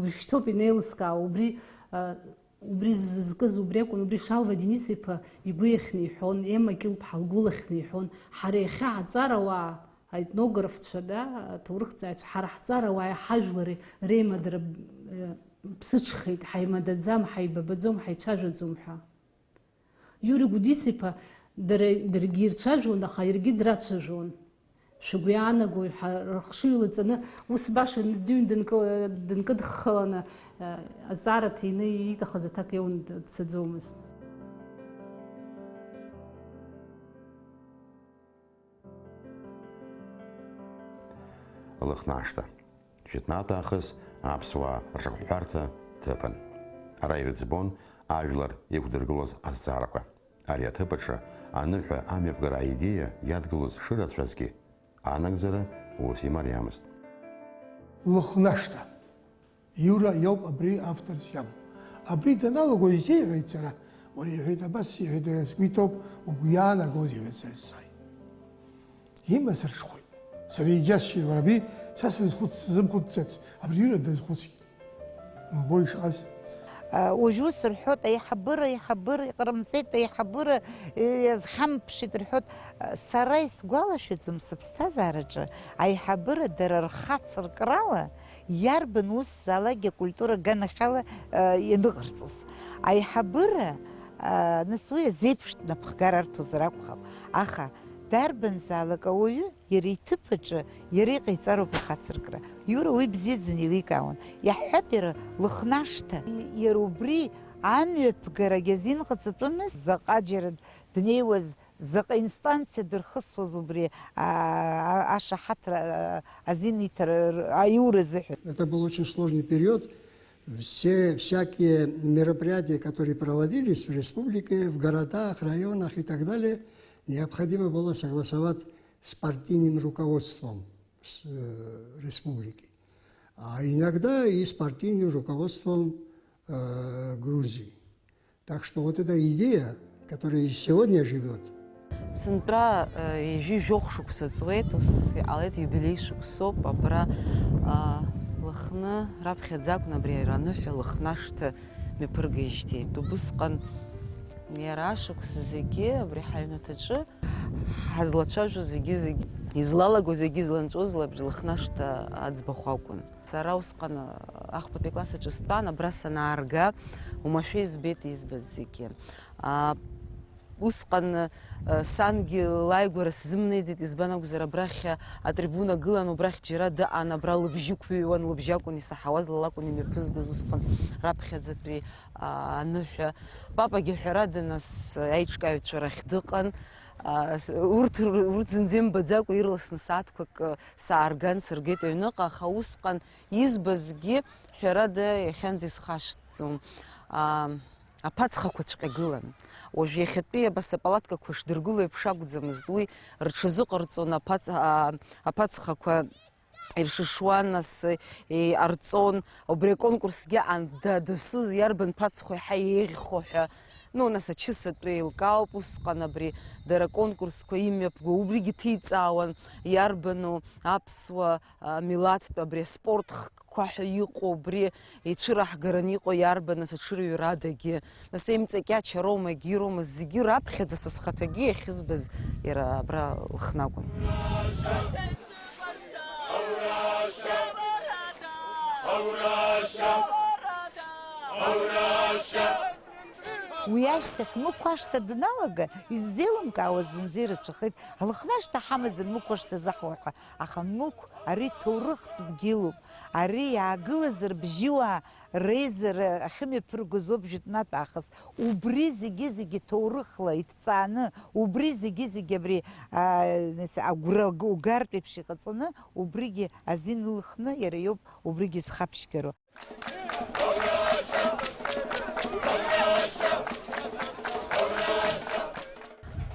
Ушьҭоуп инеилыскаауа. Убри, а, убри зызкыз убри акәын, убри Шалва Денис-иԥа игәы иахьниҳәон, Ема Кьылԥҳа лгәы лахьниҳәон. Ҳара иахьа аҵарауаа, аетнографцәа, да, аҭоурыхҭҵааҩцәа, ҳара ҳҵарауааи ҳажәлари реимадара, э, ԥсыҽхеит, ҳаимадаӡам, ҳаибабаӡом, ҳаицәажәаӡом ҳәа. Иури Гәдис-иԥа дара, даргьы ирцәажәон, аха иаргьы драцәажәон. Шәгәы иаанагои ҳәа рыхшыҩ лаҵаны, ус баша дыҩн дынкы-, дынкыдххыланы, э, азҵаара ҭины ииҭахыз аҭак иоуны дцаӡомызт. Лыхнашҭа. Жәытәнатә аахыс аԥсуаа рҿахәҳәарҭа ҭыԥын. Ара ирыӡбон ажәлар иқәдыргылоз азҵаарақәа. Ари аҭыԥ аҿы аныҳәа амҩаԥгара аидеиа иадгылоз шырацәазгьы, анагӡара ус имариамызт. Лыхнашҭа. Иура иоуп абри авторс иамоу. Абри даналаго изеиҳәеит сара. Уара, иҳәеит, абас иҳәеит, сгәы иҭоуп, угәы иаанагозеи, иҳәеит, са исзааит. Имазар ҽхәеит. Сара иџьасшьеит, уара, абри са сазхәыц-, сзымхәыццац, абри иура дазхәыцит. Умбои ишыҟаз? А, уажә ус рҳәоит, аиҳабыра, аиҳабыра иҟарымҵеит, аиҳабыра, э, иазхьамԥшит рҳәоит. А, сара исгәалашәаӡом сыԥсҭазаараҿы аиҳабыра дара рхацыркрала иарбан усзаалакгьы акультура аганахьала, э, ианыҟарҵоз. Аиҳабыра, а, нас уи азеиԥш напхгара арҭозар акәхап. Аха дарбанзаалак ауаҩы иара иҭыԥ аҿы иара иҟаиҵароуп ихацыркра. Иура уи бзиаӡаны еиликаауан. Иаҳҳәап, иара Лыхнашҭа. Иара убри амҩаԥгарагь азин ҟаҵатәымызт. Заҟа џьара днеиуаз, заҟа инстанциа дырхысуаз убри, а, а, ашаҳаҭра, а, азин иҭара р-, аиура азыҳәан. Это был очень сложный период. Все всякие мероприятия, которые проводились в республике, в городах, районах и так далее, необходимо было согласовать с партийным руководством с, э, республики, а иногда и с партийным руководством, э, Грузии. Так что вот эта идея, которая и сегодня живёт. Сынтәа, э, ҩажәи жәохә шықәса ҵуеит, ус иҟалеит, иубилеи шықәсоуп, абра, а, Лыхны раԥхьаӡа акәын абри аныҳәа Лыхнашҭа мҩаԥыргеижьҭеи. Убысҟан иара ашықәс зегьы абри ҳаҩнаҭаҿы ҳазлацәажәо зегьы, зегьы, излалаго зегьы, изланҵәо зегьы абри Лыхнашҭа аӡбахә акәын. Сара усҟан, а, ахԥатәи акласс аҿы стәан, абра санаарга, уамашәа избеит избаз зегьы. А, усҟан, а, сангьы лааигәара сзымнеиӡеит, избан акәзар, абрахь атрибуна гылан, убрахь џьара дыҟан, абра лыбжьы ықәыҩуан, лыбжьы акәын исаҳауаз, ла лакәын имҩаԥызгоз усҟан раԥхьаӡатәи, а, аныҳәа. Папагьы, ҳәарада, нас, аиҿкааҩцәа рахь дыҟан. А, с-, урҭ р-, урҭ зынӡа имбаӡакәа ирласны сааҭқәак, а, саарган, сыргеит аҩныҟа, аха усҟан избазгьы, ҳәарада, иахьанӡа исхашҭӡом. А, аԥацхақәаҵәҟьа гылан. Уажә иахьатәи абас апалаткақәа шдыргыло еиԥш акәӡамызт, уи рҽазыҟарҵон аԥац-, а, аԥацхақәа иршышуан, нас, е, иҟарҵон, убри аконкурсгьы аан-, да-, дасу иарбан ԥацхәы еиҳа еиӷьхо ҳәа, ну, нас ачысатәы еилкаауп, усҟан абри дара аконкурсқәа имҩаԥго, убригьы ҭиҵаауан, иарбану аԥсуа, а, милаҭтә абри аспорт хкқәа ҳәа иҟоу, убри ицәыраҳгараны иҟоу иарбан, нас аҽырҩрадагьы, нас Емҵакьача роума, егьи роума, зегьы раԥхьаӡа са схаҭагьы иахьызбаз иара абра Лыхны акәын. Уи ашьҭахь Мықә ашҭа даналага, иззеилымкаауаз зынӡа ирацәахеит, Лыхнашҭа ҳамазар Мықә ашҭа заҳуа ҳәа, аха Мықә ари ҭоурыхтә дгьылуп, ари иаагылазар бжьыуаа реизара ахьымҩаԥыргоз ауп жәытәнатә аахыс. Убри зегьы-зегьы ҭоурыхла иҭҵааны, убри зегьы-зегьы абри, аа, нас агәра угартә еиԥш иҟаҵаны, убригьы азин ылхны иара иоуп убригьы зхаԥшьгароу.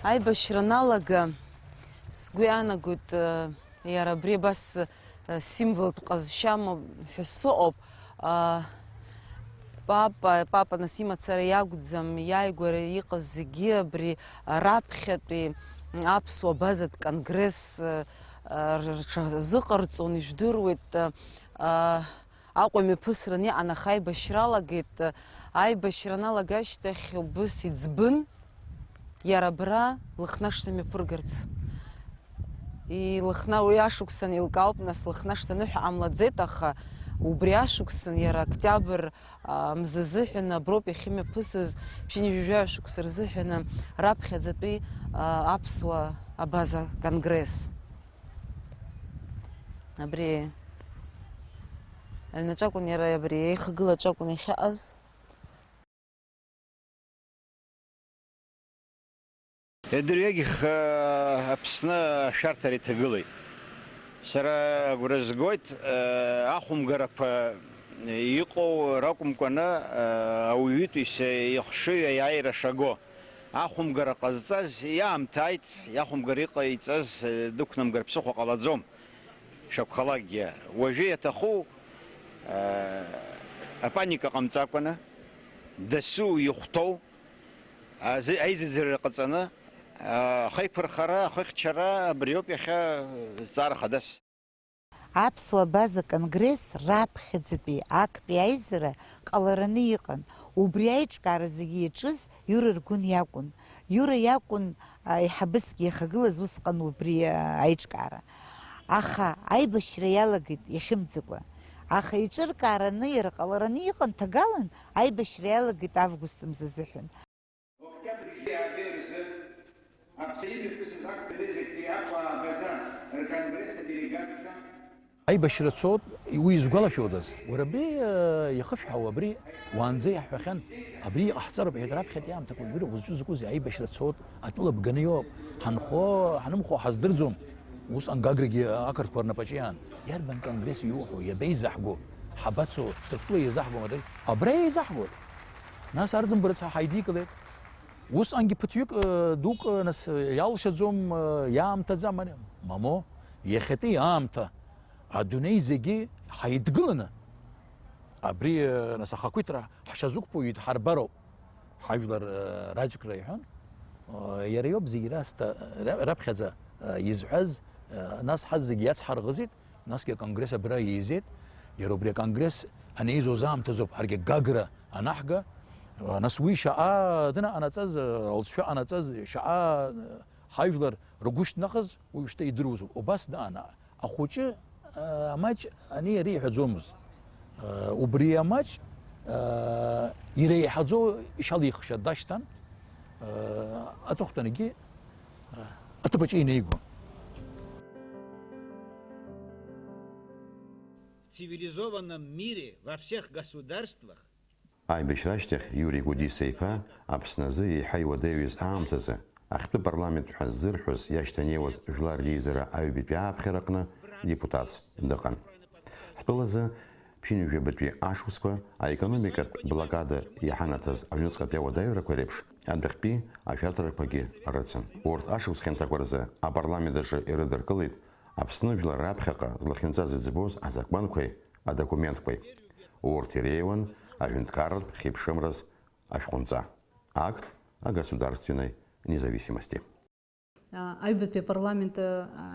Аибашьра аналага, сгәы иаанагоит, э, иара абри абас, э, символтә ҟазшьа амоуп ҳәа сыҟоуп. Э, папа, папа нас имацара иакәӡам, иааигәара иҟаз зегьы абри, э, раԥхьатәи аԥсуа базатә конгресс, э, э, рҽазыҟарҵон, ижәдыруеит, э, э, Аҟәа имҩаԥысран иҟан, аха аибашьра алагеит. Аибашьра аналага ашьҭахь убыс иӡбын иара абра Лыхнашҭа мҩаԥыргарц. И Лыхна-, уи ашықәсан еилкаауп, нас, Лыхнашҭа аныҳәа ҟамлаӡеит, аха убри ашықәсан иара октиабр, а, мза азыҳәан аброуп иахьымҩаԥысыз, ԥшьынҩажәи жәаҩа шықәса рзыҳәан раԥхьаӡатәи, а, аԥсуа абаза конгресс. Абри аҩнаҿ акәын иара, абри еихагылаҿ акәын иахьыҟаз. Идырҩегьых, э, Аԥсны ашәарҭара иҭагылеит. Сара агәра згоит, э, ахәымгарақәа иҟоу ракәымкәаны, э, ауаҩытәыҩса ихшыҩ аиааира шаго. Ахәымгара ҟазҵаз иаамҭа ааит, иахәымгара иҟаиҵаз, э, дықәнамгар ԥсыхәа ҟалаӡом. Шакәхалакгьы, уажәы иаҭаху, э, апаника ҟамҵакәаны, дасу ихәҭоу, азы-, аизыӡырҩра ҟаҵаны, э, ахеиқәырхара, ахыхьчара абриоуп иахьа зҵаара хадас. Аԥсуа База Конгресс раԥхьаӡатәи актәи аизара ҟалараны иҟан. Убри аиҿкаара зегьы иаҿыз Иура Ргәын иакәын. Иура иакәын, а, аиҳабысгьы иахагылаз усҟан убри, а, аиҿкаара. Аха аибашьра иалагеит иахьымӡакәа. Аха иҿыркаараны иара ҟалараны иҟан, ҭагалан аибашьра иалагеит август мза азыҳәан. Октиабр жәаҩа рзы Аԥсны имҩаԥысыз актәи аизакгьы Аԥсуаа База рконгресс аделегатцәа. Аибашьра цоит, уи изгәалашәодаз? Уара абри, э, иахышәҳәаау абри уаанӡа иаҳҳәахьан, абри иҟаҳҵароуп, иҳәеит, раԥхьатәи аамҭақәа, уажәы закәызеи, аибашьра цоит, атәыла бганы иоуп, ҳанхо, ҳанымхо ҳаздырӡом. Усҟан Гаграгьы ақырҭқәа рнапаҿы иаан. Иарбан конгресс иуҳәо, иабеизаҳго? Ҳабацо, Ҭырқәтәыла еизаҳгома, абра еизаҳгоит. Нас Арӡынба рыцҳа ҳаидикылеит. Усҟангьы ԥыҭҩык, э, дук, э, нас, э, иалшаӡом, э, иаамҭаӡам ари. Мамоу, иахьатәи аамҭа адунеи зегьы ҳаидгыланы, абри, э, нас ахақәиҭра ҳшазықәԥо идҳарбароуп. Ҳажәлар, э, раӡәкра иҳәон. Э, иара иоуп зегь раасҭа, э, ра-, раԥхьаӡа, э, изҳәаз, э, нас ҳазегь иацҳарӷызит. Насгьы аконгресс абра еизеит. Иара убри аконгресс анеизоз аамҭазоуп ҳаргьы Гагра анаҳга. Нас уи шаҟа дынаҟанаҵаз, алҵшәа ҟанаҵаз, шаҟа ҳажәлар ргәы шьҭнахыз уажәшьҭа идыруазоуп. Убас даан ахәыҷы, амаҷ ани ари иҳәаӡомызт. Убри амаҷ иреиҳаӡоу ишалихша дашьҭан, аҵыхәтәангьы аҭыԥаҿы инеигон. В цивилизованном мире, во всех государствах. Аибашьра ашьҭахь Иури Гәдиса иԥа Аԥсны азы еиҳа иуадаҩыз аамҭазы, ахьтәы парламент ҳәа ззырҳәоз иашьҭанеиуаз жәлар реизара аҩбатәи ааԥхьара аҟны депутатс дыҟан. Ҳтәылазы ԥшьынҩажәабатәи ашықәсқәа аекономикатә блокада иаҳанаҭаз аҩныҵҟатәи ауадаҩрақәа реиԥш адәахьтәи ашәарҭарақәагьы рыцын. Урҭ ашықәс хьанҭақәа рзы апарламент аҿы ирыдыркылеит Аԥсны жәлар раԥхьаҟа злахьынҵа зыӡбоз азакәанқәеи адокументқәеи. Урҭ иреиуан аҳәынҭқарратә хьыԥшымраз ашәҟәынҵа, акт о государственной независимости. Аҩбатәи апарламент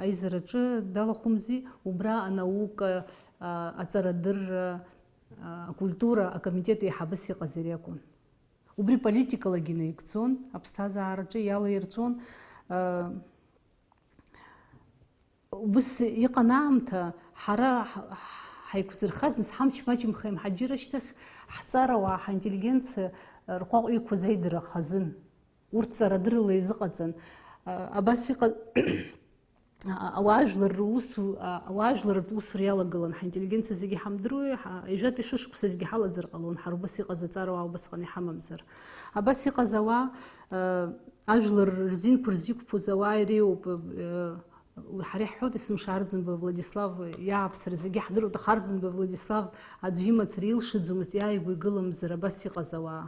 аизараҿы далахәымзи, убра анаука, аҵарадырра, акультура акомитет еиҳабыс иҟаз иара иакәын. Убри политикалагьы инаигӡон, аԥсҭазаараҿы иалаирҵәон. Убыс иҟан аамҭа, ҳара ҳ-, ҳ-, Ҳаиқәзырхаз, нас, ҳамч маҷымхеи мҳаџьыр ашьҭахь, ҳҵарауаа, ҳинтеллигенциа рҟәаҟәҩқәа зеидара хазын. Урҭ ҵарадыррала изыҟаҵан. А, абас иҟа-, а, ауаажәлар русу-, а, ауаажәларратә усура иалагылан, ҳинтеллигенциа зегьы ҳамдыруеи, ҳа-, ҩажәатәи шәышықәса зегьы ҳалаӡар ҟалон, ҳара убас иҟаз аҵарауаа убасҟан иҳамамзар. Абас иҟаз ауаа, а, ажәлар рзинқәа рзиқәԥоз ауаа иреиуоуп, а, Уи ҳара иаҳҳәоит, есымша Арӡынба Владислав иааԥсара зегьы ҳдыруеит, аха Арӡынба Владислав аӡәы имацара илшаӡомызт, иааигәа игыламзар абас иҟаз ауаа.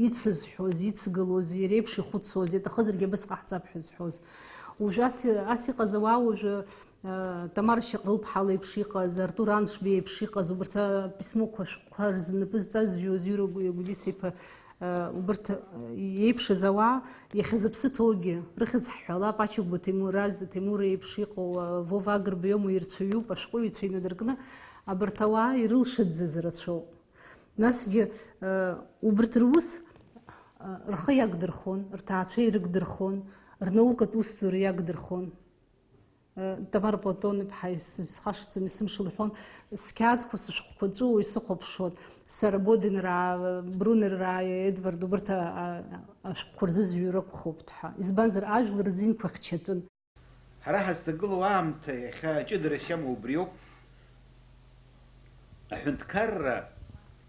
Ицызҳәоз, ицгылоз, иара иеиԥш ихәыцуаз, иаҭахызаргьы абас ҟаҳҵап ҳәа зҳәоз. Уажәы ас, ас иҟаз ауаа уажәы, э, Тамара Шьаҟрылԥҳа леиԥш иҟаз, Артур Аншба иеиԥш иҟаз, убарҭ аписмоқәа ашәҟәқәа рзы напы зҵазҩуаз Иура Гәдиса иԥа Убарҭ еиԥшыз ауаа иахьа зыԥсы ҭоугьы рыхьӡ ҳҳәалап, Ачыгәба Ҭемураз, Ҭемур еиԥш иҟоу, Вова Агрба иоума, ирцәаҩуп, ашәҟәыҩҩцәа инадыркны абарҭ ауаа ирылшаӡаз рацәоуп. Насгьы, убарҭ рус рхы иагдырхон, рҭаацәа ирыгдырхон, рнаукатә усзура иагдырхон. Тамара Платон-иԥҳа, ис-, исхашҭӡом, есымша лҳәон, сқьаадқәа, сышәҟәқәа ҵәыуо исыхәаԥшуан. Сара Боденраа, Брунерраа, Едвард, убарҭ а-, а-, ашәҟәқәа рзы зҩыр акәхоит ҳәа. Избанзар, ажәлар рзинқәа хьчатәын. Ҳара ҳазҭагылоу аамҭа иахьа ҷыдарас иамоу убриоуп. Аҳәынҭқарра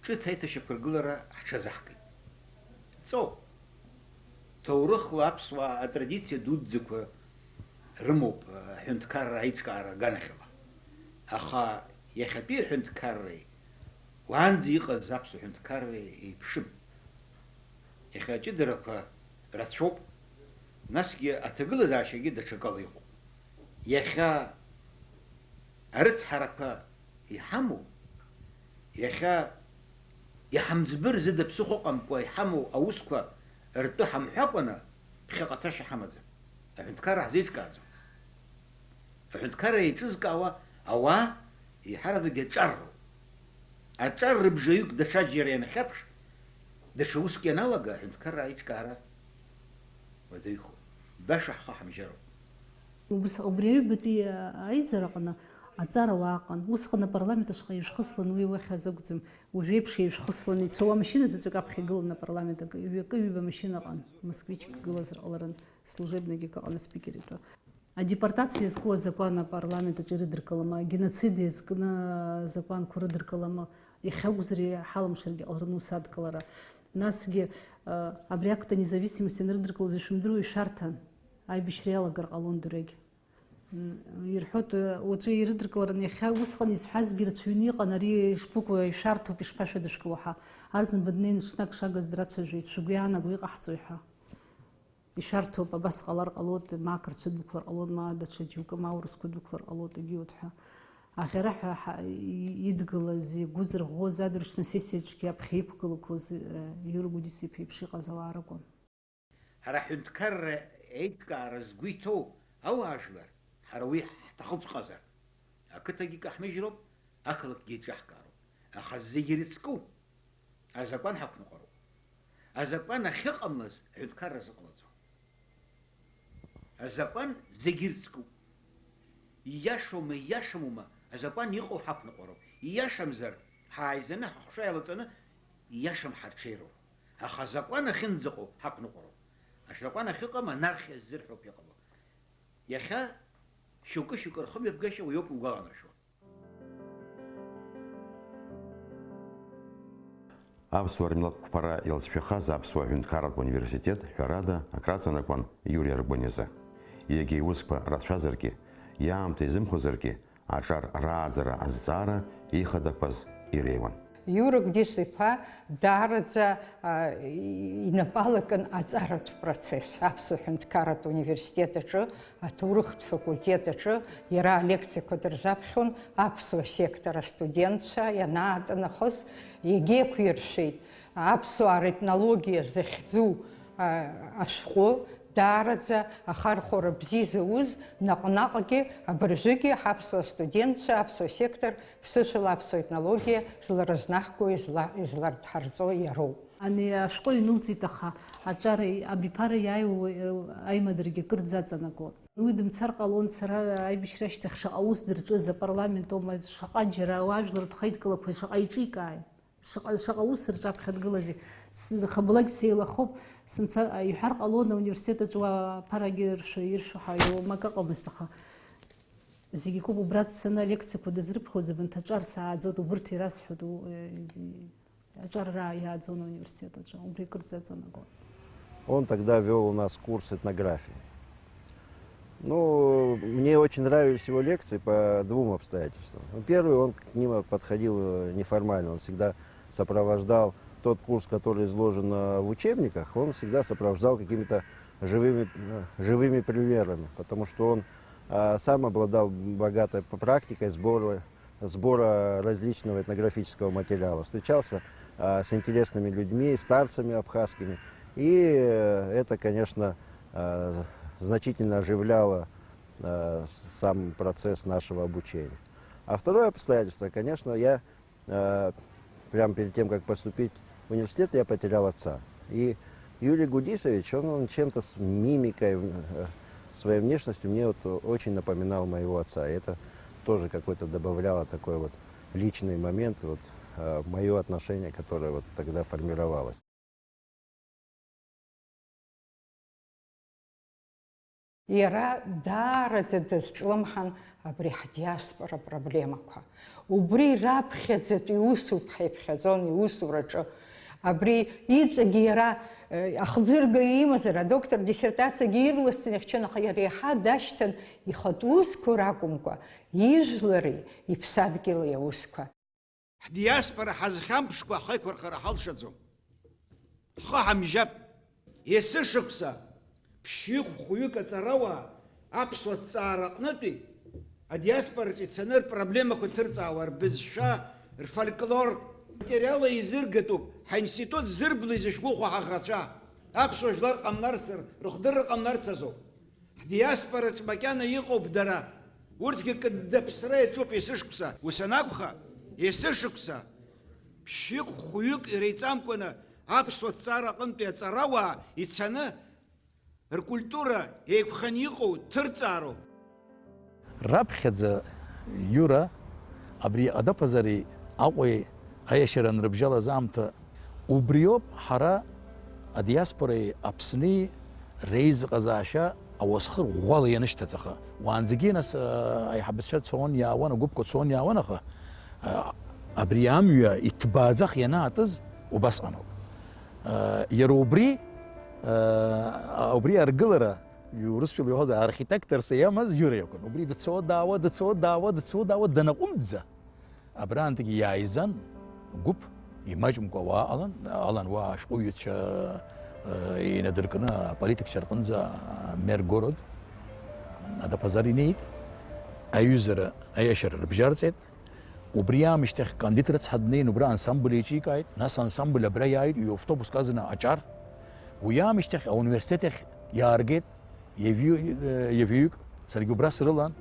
ҿыц аиҭашьақәыргылара ҳҽазаҳкит. Ҵоуп. Ҭоурыхла аԥсуаа атрадициа дуӡӡақәа рымоуп аҳәынҭқарра аиҿкаара аганахьала. Аха иахьатәи аҳәынҭқарреи уаанӡа иҟаз аԥсуа ҳәынҭқарреи еиԥшым. Иахьа аҷыдарақәа рацәоуп, насгьы аҭагылазаашьагьы даҽакала иҟоуп. Иахьа арыцҳарақәа иҳамоу, иахьа иҳамӡбыр зыда ԥсыхәа ыҟамкәа иҳамоу аусқәа ртәы ҳамҳәакәаны, ԥхьаҟа цашьа ҳамаӡам. Аҳәынҭқарра ҳзеиҿкааӡом. Аҳәынҭқарра еиҿызкаауа ауаа еиҳараӡакгьы аҿар роуп. Аҿар рыбжаҩык даҽаџьара ианхьаԥш, даҽа уск ианалага, аҳәынҭқарра аиҿкаара уадаҩхоит. Баша ҳхы ҳамжьароуп. Убас, убри аҩбатәи аизараҟны аҵарауаа ыҟан. Усҟан апарламент ашҟа ишәхыслан уи уахьаз акәӡам, уажәеиԥш ишәхыслан ицауа машьына заҵәык аԥхьа игылан апарламент, акы, ҩакы-ҩба машьына ыҟан, москвичк гылазар ҟаларын, служебныйгьы акы ыҟан аспикер итәы. Адепортациа иазку азакәан апарламент аҿы ирыдыркылама, агеноцид иазкны азакәанқәа рыдыркылама, иахьакәзар иҳалымшаргьы ҟаларын ус адкылара. Насгьы, а, абри акт о независимости анрыдыркылоз ишәымдыруеи, шәарҭан, аибашьра иалагар ҟалон дырҩегь. М, ирҳәоит, уаҵәы ирыдыркыларын, иахьа усҟан изҳәазгьы рацәаҩны иҟан, ари ишԥыкәу, ишәарҭоуп, ишԥашәыдышәкыло ҳәа. Арӡынба днеин ҽнак шагаз драцәажәеит, шәгәы иаанагоу иҟаҳҵои ҳәа. Ишәарҭоуп, абас ҟалар ҟалоит, ма ақырҭцәа дәықәлар ҟалоит, ма даҽа џьоукы, ма аурысқәа дәықәлар ҟалоит, егьиуеит ҳәа. Аӷьараҳәа ҳа-, и-, идгылаз, игәы зырӷәӷәоз адырҩаҽны асессиаҿгьы аԥхьа иқәгылақәоз, э, Иура Гәдиса-иԥа иеиԥш иҟаз ауаа ракәын. Ҳара ҳҳәынҭқарра еиҿкаара згәы иҭоу ауаажәлар, ҳара уи ҳҭахыҵәҟьазар, ақыҭагьы каҳмыжьроуп, ақалақьгьы еиҿаҳкаароуп. Аха зегьы ирыцку азакәан ҳақәныҟәароуп. Азакәан ахьыҟамлаз аҳәынҭқарра зыҟалаӡом. Азакәан зегьы ирыцкуп. Ииашоума, ииашамума, азакәан иҟоу ҳақәныҟәароуп. Ииашамзар, ҳааизаны, ҳахәша иалаҵаны, ииашам ҳарҽеироуп. Аха азакәан ахьынӡаҟоу ҳақәныҟәароуп. Азакәан ахьыҟам анархиа ззырҳәоуп иҟало. Иахьа шьоукы-шьоукы рхымҩаԥгашьа уи ауп иугәаланаршәо. Аԥсуаа рмилаҭ қәԥара иалҵшәахаз Аԥсуа ҳәынҭқарратә университет, ҳәарада, акраҵанакуан Иури Аргәаниазы. Иагьа иусқәа рацәазаргьы, иаамҭа изымхозаргьы, аҿар рааӡара азҵаара ихадақәаз иреиуан. Иура Гәдис-иԥа даараӡа, а, инапы алакын аҵаратә процесс Аԥсуа ҳәынҭқарратә университет аҿы, аҭоурыхтә факультет аҿы иара алекциақәа дырзаԥхьон аԥсуа сектор астудентцәа ианаатәнахоз, иагьеиқәиршәеит аԥсуаа ретнологиа захьӡу, а, ашәҟәы, даараӡа ахархәара бзиа зауз, наҟ-наҟгьы абыржәгьы ҳаԥсуа студентцәа аԥсуа сектор ԥсышәала аԥсуа етнологиа зларызнаҳго, изла-, излардҳарҵо иароуп. Ани ашәҟәы инуҵит, аха аҿар абиԥара иааиуа, э, аимадарагьы акырӡа аҵанакуан. Уи дымцар ҟалон, сара аибашьра ашьҭахь шаҟа ус дырҿыз, апарламент аума, шаҟа џьара ауаажәлар дхеидкылақәа шаҟа иҿикааи, шаҟа, шаҟа ус рҿаԥхьа дгылази. С-, хабалак сеилахоуп, сымца, иҳәар ҟалон, ауниверситет аҿы уа аԥарагьы ршәы, иршәу ҳаиуам, акы ыҟамызт, аха зегь акоуп, убра дцаны алекциақәа дызрыԥхьоз, абанҭ аҿар сааӡот, убырҭ ирасҳәот, у-, э, Аҿар рааиааӡон ауниверситет аҿы, убри акырӡа аҵанакуан. Он тогда вёл у нас курс этнографии. Ну, мне очень нравились его лекции по двум обстоятельствам. Ну, первый, он к ним подходил, э, неформально, он всегда сопровождал тот курс, который изложен, э, в учебниках, он всегда сопровождал какими-то живыми, э, живыми примерами, потому что он, э, сам обладал богатой п-, практикой сбора сбора различного этнографического материала, встречался, а, с интересными людьми, старцами абхазскими. И, э, это, конечно, э, значительно оживляло, э, с-, сам процесс нашего обучения. А второе обстоятельство, конечно, я, э, прямо перед тем, как поступить в университет, я потерял отца. И Юрий Гудисович, он, он чем-то с мимикой, э, своей внешностью мне вот очень напоминал моего отца. И это тоже какой-то добавляло такой вот личный момент, вот, э, моё отношение, которое вот тогда формировалось. Иара даараӡа дазҿлымҳан абри ҳдиаспора проблемақәа. Убри раԥхьаӡатәи усуп ҳаиԥхьаӡон иусураҿы. Абри иҵегьы иара, э, ахӡырга имазар, адоктор диссертациагьы ирласны ихьчон, аха иара иаҳа дашьҭан ихатә усқәа ракәымкәа, ижәлари иԥсадгьыли аусқәа. Ҳдиаспора ҳазхьамԥшкәа ҳхы еиқәырхара ҳалшаӡом. Ҳхы ҳамжьап. Есышықәса ԥшьҩык-хәҩык аҵарауаа аԥсуа ҭҵаара аҟнытәи адиаспораҿы ицаны рпроблемақәа ҭырҵаауа, рбызшәа, рфольклор материала еизыргатәуп, ҳаинститут зырблеи зышәгәыӷуа ҳаӷацәа. Аԥсуа жәлар ҟамларц, рыхдырра ҟамларц азоуп. Ҳдиаспораҿ макьана иҟоуп дара. Урҭгьы кыдда ԥсра иаҿуп есышықәса. Ус анакәха, есышықәса ԥшьҩык-хәҩык иреиҵамкәаны аԥсуа ҭҵаара аҟынтәи аҵарауаа ицаны ркультура еиқәханы иҟоу ҭырҵаароуп. Раԥхьаӡа, Иура, абри Адаԥазареи Аҟәеи аиашьара анрыбжьалаз аамҭа, убриоуп ҳара адиаспореи Аԥсни реизыҟазаашьа ауасхыр ӷәӷәала ианышьҭаҵаха. Уаанӡагьы, нас, а, аиҳабацәа цон иаауан, агәыԥқәа цон иаауан, аха, а, абри амҩа иҭбааӡах ианаатыз убасҟаноуп. А, иара убри, а, убри аргылара, урысшәала иуҳәозар, архитекторс иамаз Иура иакәын. Убри дцо-даауа, дцо-даауа, дцо-даауа данаҟәымҵӡа, абраантәигьы иааизан гәыԥ, имаҷымкәа ауаа ҟалан, алан уа ашәҟәыҩҩцәа, э, инадыркны аполитикцәа рҟынӡа, амер город Адаԥазар инеит. Аҩызара, аиашьара рыбжьарҵеит. Убри аамышьҭахь Кандид рыцҳа днеин убра ансамбль еиҿикааит, нас ансамбль абра иааит, ҩ-автобуск азна аҿар. Уи аамышьҭахь ауниверситет ахь иааргеит, ҩажәи-, ҩажәаҩык, саргьы убра срылан.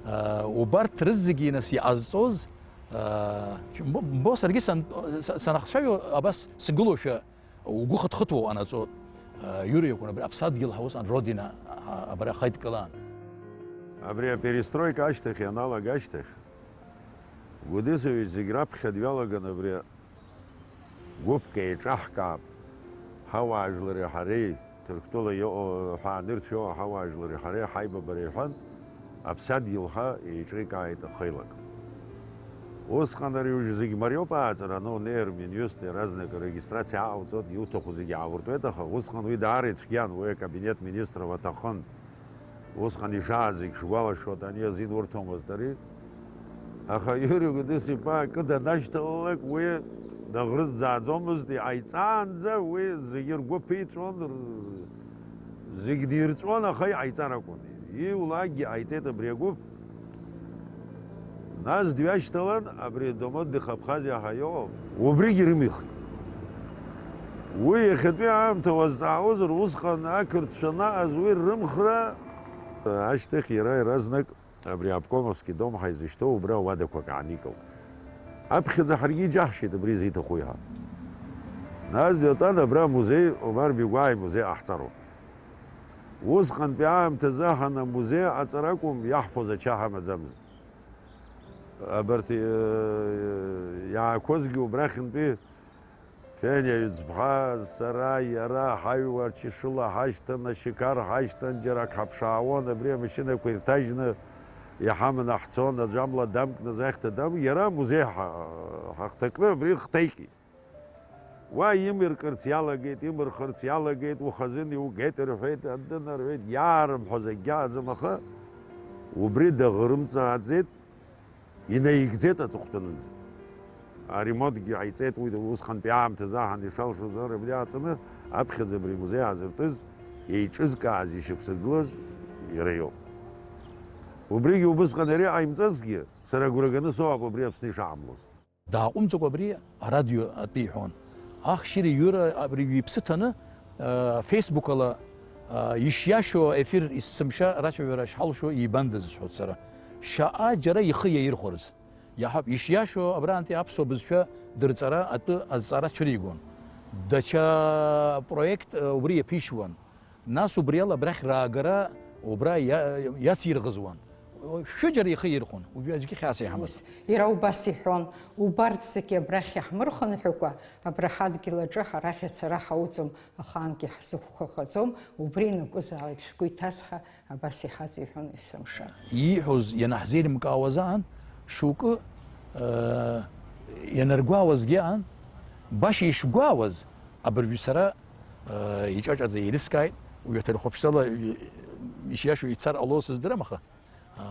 Убарҭ рызегьы нас иҟазҵоз, бо, саргьы сан-, са-, санахцәажәо абас сгылоушәа угәы хыҭхыҭуа уҟанаҵоит. Иура иакәын абри аԥсадгьыл ҳәа усҟан родина, а, абра хаидкылан. Абри аперестройка ашьҭахь ианалага ашьҭахь, Гәдызович зегь раԥхьа дҩалаган абри гәыԥк еиҿаҳкаап, ҳауаажәлари ҳареи, Ҭырқәтәыла иҟоу ҳәа анырцә иоуа ҳауаажәлари ҳареи ҳаибабара иҳәан, аԥсадгьыл ҳәа еиҿикааит ахеилак. Усҟан ари уажә зегь мариоуп ааҵара анонеир, Минюст иаразнак арегистрациа аҟауҵоит, иуҭаху зегь аауртуеит, аха усҟан уи даара ицәгьан, уи акабинет министров аҭахын. Усҟан ишааз зегь шәгәалашәоит, ани азин урҭомызт ари. Аха Иури Гәдис-иԥа акы данашьҭалалак, уи даӷрызӡааӡомызт, иҟаиҵаанӡа уи зегьы ргәы ԥиҵәон, р-, зегь дирҵәон, аха иҟаиҵар акәын. Ииулакгьы ҟаиҵеит абри агәыԥ. Нас дҩашьҭалан, абри Домоддых Абхазиа ҳәа иҟоуп, убригьы рымихит. Уи иахьатәи аамҭа уазҵаауазар, усҟан ақырҭцәа анаҟаз уи рымхра, ашьҭахь иара иаразнак абри обкомовский дом ҳәа изышьҭоу убра ауадақәак ааникылт. Аԥхьаӡа ҳаргьы иџьаҳшьеит абри изиҭаху иҳәа. Нас дҩатәан, абра амузеи, Омар Бигәаа имузеи ҟаҳҵароуп. Усҟантәи аамҭазы ҳан амузеи аҟаҵара акәым, иаҳфоз ача ҳамаӡамызт. Абарҭ, э, иаақәозгьы убрахьынтәи Фениа Ҩӡԥҳа, сара, иара, ҳаҩуа ачышыла ҳашьҭан, ашьықар ҳашьҭан, џьара ак ҳаԥшаауан, абри амашьынақәа ирҭажьны иҳаманы ҳцон, аӡәы амла дамкны, захьҭа дам-, иара амузеи ҳа-, ҳахҭакны абри хҭаикит. Уа имыркырц иалагеит, имырхырц иалагеит, ухазын иугеит рҳәеит, андын рҳәеит, иаарымҳәоз акгьы аӡам, аха убри даӷрымҵааӡеит, инаигӡеит аҵыхәтәанынӡа. Аремонтгьы ҟаиҵеит, уи усҟантәи аамҭазы аҳан ишалшоз ар абри ааҵаны, аԥхьаӡа абри амузеи аазыртыз, еиҿызкааз, ишьақәсыргылаз иара иоуп. Убригьы убысҟан иара иҟаимҵазҭгьы, сара агәра ганы соуп убри Аԥсны ишаҳамлоз. Дааҟәымҵӡакәа абри арадио атәы иҳәон. Ахшьыри Иура абри иԥсы ҭаны, э, Facebook ала, э, ишиашоу аефир есымша рацәажәара шҳалшо ибандаз сҳәоит сара. Шаҟа џьара ихы иаирхәарыз. Иаҳауп, ишиашоу абрантәи аԥсуа бызшәа дырҵара атәы азҵаара цәыригон. Даҽа проект, э, убри иаԥишьуан. Нас убриала абрахь раагара убра иа-, иацирӷызуан. Шәыџьара ихы ирхәон, уажәы аӡәгьы хьаас иҳамаз. Ус, иара убас иҳәон, убарҭ зегьы абрахь иаҳмырхынҳәыкәа, абра ҳадгьыл аҿы ҳара ацара ҳауӡом, ахаангьы ҳзықәхахаӡом, убри ианакәызаалак шәгәы иҭаз ҳәа абас иҳаҵиҳәон есымша. Ииҳәоз ианаҳзеилымкаауаз аан, шьоукы, э, ианаргәаауазгьы аан, баша ишгәаауаз, абыржәы сара, э, иҿаҿаӡа еилыскааит, уи аҭырхәаԥшрала, э, ишиашоу ицар ҟало сыздырам, аха, э,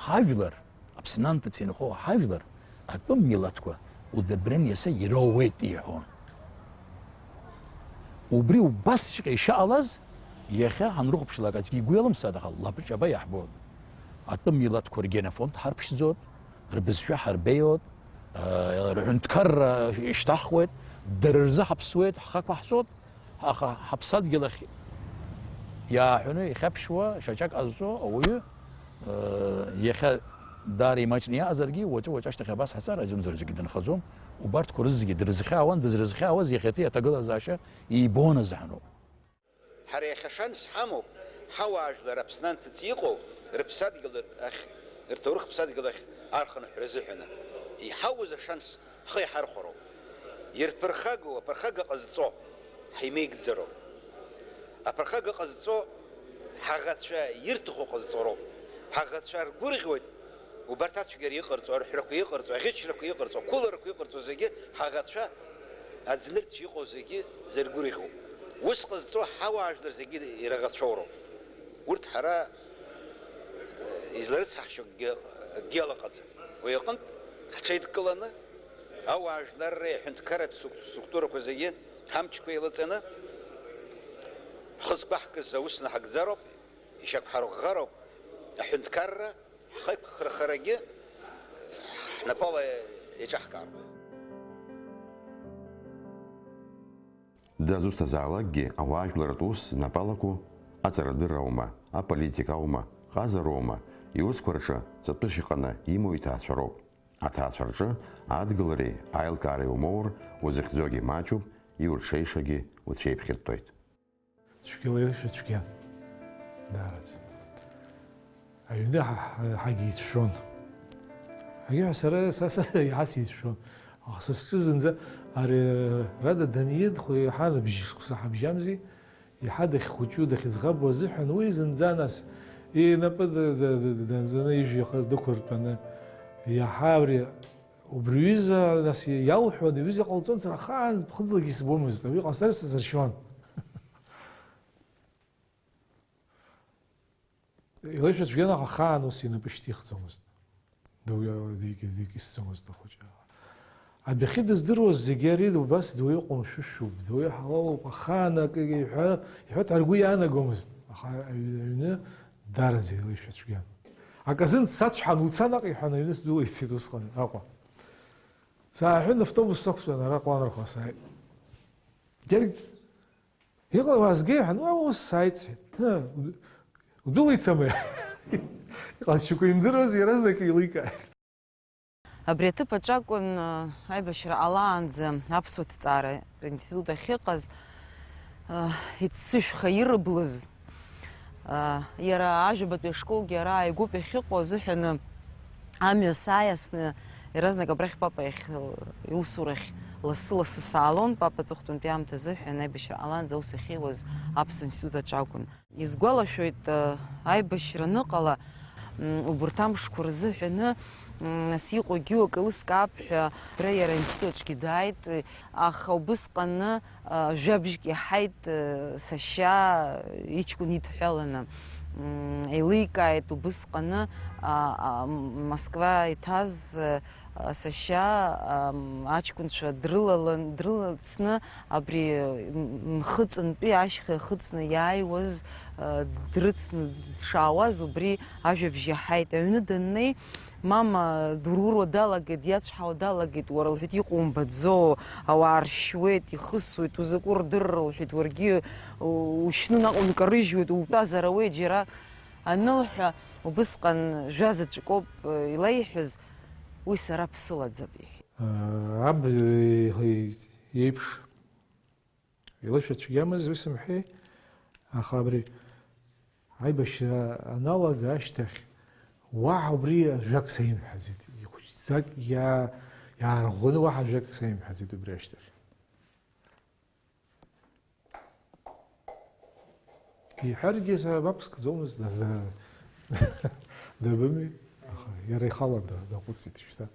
ҳажәлар, Аԥсны анҭыҵ инхо ҳажәлар, атәым милаҭқәа удобрениа иацы ироуеит иҳәон. Убри убасҵәҟьа ишыҟалаз, иахьа ҳанрыхәаԥшлак аӡәгьы игәы иалымсааит, аха лабҿаба иаҳбоит. Атәым милаҭқәа ргенофонд ҳарԥшӡоит, рбызшәа ҳарбеиоит, э, рҳәынҭқарра ишьҭаҳхуеит, дара рзы ҳаԥсуеит, ҳхы ақәаҳҵоит, аха ҳаԥсадгьыл ахь иааҳәаны ихьаԥшуа шьаҿак ҟазҵо ауаҩы, э, иахьа даара имаҷны иаҟазаргьы, уаҵәы-уаҵәы ашьҭахь абас ҳаҵар аӡәымзар зегьы дынхаӡом, убарҭқәа рызегьы дрызхьаауан, дызрызхьаауаз иахьатәи аҭагылазаашьа ибон азы ҳаноуп. Ҳара иахьа шанс ҳамоуп, ҳауаажәлар Аԥсны анҭыҵ иҟоу рыԥсадгьыл ахь, рҭоурых ԥсадгьыл ахь архынҳәра азыҳәаны. Иҳауз ашанс ҳхы иҳархәароуп. Ирԥырхагоу аԥырхага ҟазҵо ҳимеигӡароуп. Аԥырхага ҟазҵо ҳаӷацәа ирҭаху ҟазҵароуп. Ҳаӷацәа ргәырӷьоит. Убарҭ ацәгьара иҟарҵо, арҳәрақәа иҟарҵо, аӷьычрақәа иҟарҵо, ақәыларақәа иҟарҵо зегьы ҳаӷацәа, аӡнырцә иҟоу зегьы зыргәырӷьо. Ус ҟазҵо ҳауаажәлар зегьы ираӷацәоуроуп. Урҭ ҳара, э, изларыцҳаҳшьо акгьы, акгьы алаҟаӡам. Уи аҟынтә ҳҽеидкыланы, ауаажәларреи аҳәынҭқарратә струк-, структурақәа зегьы ҳамчқәа еилаҵаны, ҳхы зқәаҳкыз аус наҳагӡароуп, ишьақәҳарӷәӷәароуп аҳәынҭқарра, ҳхықәрхарагьы ҳнапала еиҿаҳкаап. Дызусҭазаалакгьы ауаажәларратә ус знапалақәоу аҵарадырра аума, аполитика аума, ҟазара аума, иусқәа рҿы ҵатәыс иҟаны имоу иҭаацәароуп. Аҭаацәа рҿы адгылареи аилкаареи умоур, узыхьӡогьы маҷуп, иурҽеишагьы уцәеиԥхьырттоит. Цәгьала иршәа цәгьан. Даараӡа. Аҩны ҳа-, ҳа-, ҳагьицәшәон. Ҳагьы ҳәа сара, са, са иаҳа сицәшәон. Аха са сҿы зынӡа ари Рада данидхо иаҳа ныбжь шықәса ҳабжьамзи, иаҳа дахьхәыҷу, дахьыӡӷабу азыҳәан уи зынӡа нас инапы д-, д-, д-, данҵаны ижәҩахыр дықәыртәаны, иаҳа абри, убри ҩыза нас иалҳәон, иҩыза иҟалҵон, сара ахаан ԥхыӡлагьы исбомызт, абри ҟасҵар сазыршьуан. Илеишәа цәгьан, аха ахаан ус инапы шьҭихӡомызт. Дуаҩы дик-, дикьысӡомызт ахәыҷы. Адәахьы дыздыруаз зегьы ари убас дуаҩы ҟәымшәышәуп, дуаҩы ҳалалуп, ахаан акы иҳәа-, иҳәа ҳәа ргәы иаанагомызт. Аха аҩ-, аҩны дараӡа илеишәа цәгьан. Аказын дсацәҳан, уца наҟ иҳәан, аҩны сдәылицеит усҟан Аҟәа. Сааҳәын, автобус сықәтәан, ара Ҟәланырхәа сааит. Џьаргь Иҟалаз геи ҳәа, уа, ус сааит, сҳәеит. Ҳы, удәылицама? Иҟазшьақәа имдыруаз, иаразнак еиликааит. Абри аҭыԥ аҿы акәын, э, аибашьра ҟалаанӡа аԥсуа ҭҵаара институт ахьыҟаз, э, иццышәха ирыблыз, Иара ажәабатәи ашколгьы ара ааигәоуп иахьыҟоу азыҳәаны, амҩа сааиасны, иаразнак абрахь папа иахь, иусурахь лассы-лассы саалон, папа аҵыхәтәантәи аамҭа азыҳәан аибашьра ҟалаанӡа аус ахьиуаз Аԥсуа институт аҿы акәын. Исгәалашәоит, э, аибашьра аныҟала, м, убарҭ амшқәа рзыҳәаны, м, нас иҟоу егьиу акы еилыскаап ҳәа, иара, иара аинститут аҿгьы дааит, э, аха убысҟаны, э, жәабжьк иаҳаит, э, сашьа иҷкәын идҳәаланы. М, еиликааит убысҟаны, а, а, м, Москва иҭаз, э, сашьа, ам, аҷкәынцәа дрылалан, дрылацны, абри, м, Нхыҵынтәи ашьха ихыҵны иааиуаз, а, дрыцны дшаауаз, убри ажәабжь иаҳаит. Аҩны даннеи, мама дуруруа далагеит, диацәҳауа далагеит, уара, лҳәеит, иҟоу умбаӡо, ауаа ршьуеит, ихысуеит, узакәу рдырра, лҳәеит, уаргьы у-, ушьны наҟ ункарыжьуеит, утәазар ауеит џьара анылҳәа, убысҟан жәа заҵәык ауп, э, илеиҳәаз, уи сара бсылаӡап, иҳәеит. Аб иеиԥш илышәа цәгьамыз, уи сымҳәеи, аха абри аибашьра аналага ашьҭахь уаҳа убри ажәак саимҳәаӡеит. Ихәыҷӡак иаа-, иаарӷәӷәаны уаҳа ажәак саимҳәаӡеит убри ашьҭахь. Иҳәаргьы са мап скӡомызт, да-, да-, дабымеи? Аха иара ихала да-, даҟәыҵит шьҭа.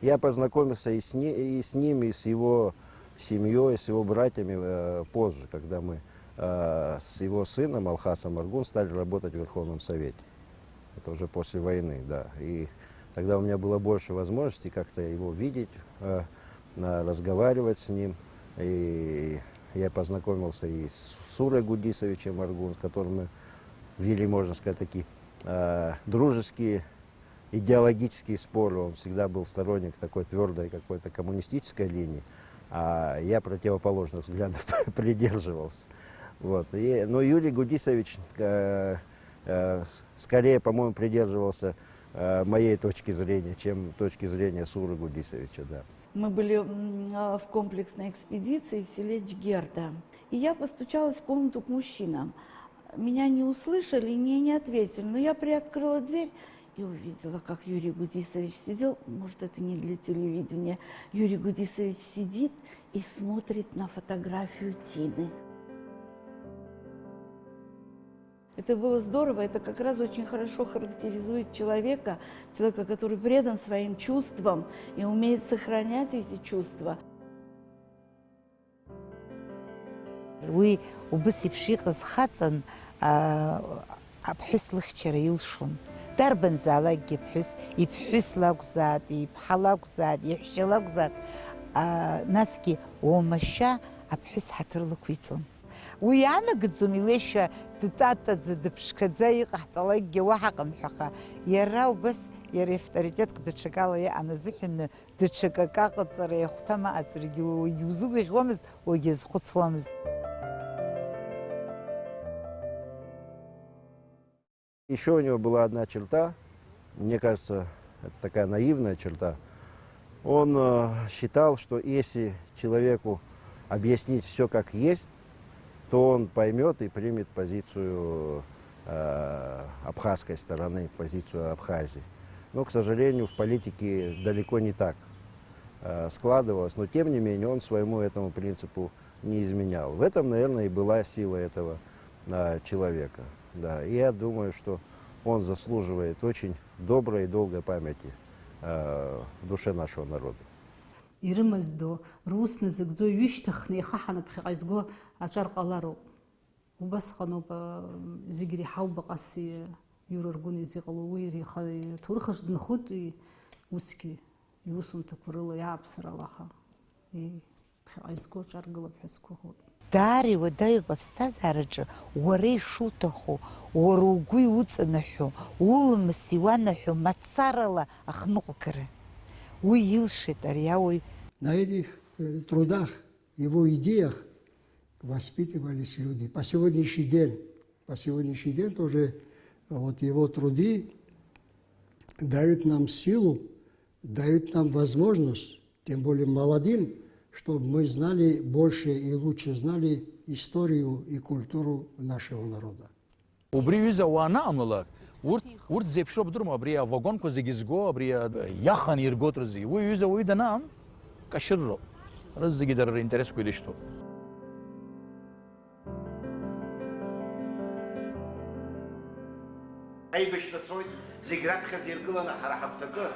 Я познакомился и с ни-, и с ним, и с его семьёй, с его братьями, э, позже, когда мы, э, с его сыном Алхасом Аргун стали работать в Верховном Совете. Это уже после войны, да. И тогда у меня было больше возможностей как-то его видеть, э, на-, разговаривать с ним. И я познакомился и с Сурой Гудисовичем Аргун, с которым мы вели, можно сказать, такие, э, дружеские, идеологические споры. Он всегда был сторонник такой твёрдой какой-то коммунистической линии, а я противоположных взглядов придерживался. Вот. И, но Юрий Гудисович, э, э, скорее, по-моему, придерживался, э, моей точки зрения, чем точки зрения Суры Гудисовича, да. Мы были, м, а, в комплексной экспедиции в селе Чгерда. И я постучалась в комнату к мужчинам. Меня не услышали, мне не ответили, но я приоткрыла дверь и увидела, как Юрий Гудисович сидел, может, это не для телевидения, Юрий Гудисович сидит и смотрит на фотографию Тины. Это было здорово, это как раз очень хорошо характеризует человека, человека, который предан своим чувствам и умеет сохранять эти чувства. Уи убыс еиԥш иҟаз хаҵан, аа, аԥҳәыс лыхьчара илшон. Дарбанзаалакгьы аԥҳәыс, иԥҳәыс лакәзааит, иԥҳа лакәзааит, иаҳәшьа лакәзааит, аа, насгьы уамашәа аԥҳәыс ҳаҭыр лықәиҵон. Уи иаанагӡом илеишәа дтатаӡа, дыԥшқаӡа иҟаҳҵалакгьы уаҳа ҟамҳәаха, иара убас, иара иавторитетк даҽакала иааназыҳәаны, даҽакы акы аҟаҵара иахәҭам аҟаҵарагьы уаҩ узыгәаӷьуамызт, уаҩгьы азхәыцуамызт. Ещё у него была одна черта, мне кажется, это такая наивная черта. Он, э, считал, что если человеку объяснить всё как есть, то он поймёт и примет позицию, э, абхазской стороны, позицию Абхазии. Но, к сожалению, в политике далеко не так, э, складывалось. Но, тем не менее, он своему этому принципу не изменял. В этом, наверное, и была сила этого, а, человека. Да. И я думаю, что он заслуживает очень доброй и долгой памяти, а, в душе нашего народа. Ирымаздо, рус назыгӡо, иҩышьҭыхны ихаҳаны ԥхьаҟа изго аҿар ҟалароуп. Убасҟаноуп, а, зегь реиҳау баҟаси Иура Аргәын изы иҟало, уи иара ихы, иҭоурых аҿы дынхоит, и-, усгьы иусумҭақәа рыла иааԥсарала, аха и-, ԥхьаҟа изго аҿаргылап ҳәа сгәыӷуеит. Даара иуадаҩуп аԥсҭазаараҿы уара ишуҭаху, уара угәы иуҵанаҳәо, уламыс иуанаҳәо мацарала ахныҟәгара. Уи илшеит ари ауаҩ. На этих, э, трудах, его идеях воспитывались люди. По сегодняшний день, по сегодняшний день тоже, э, вот его труды дают нам силу, дают нам возможность, тем более молодым, чтобы мы знали больше и лучше знали историю и культуру нашего народа. Убри ҩыза ауаа анаамлалак, урҭ, урҭ зеиԥшроу бдыруама, абри авагонқәа зегьы зго, абри а-, иахан иргоит рызегьы. Уи ҩыза уаҩы данаам, кашырроуп. Рызегьы дара ринтересқәа ирышьҭоуп. Аибашьра цоит, зегь раԥхьаӡа иргыланы ҳара ҳагәҭакы,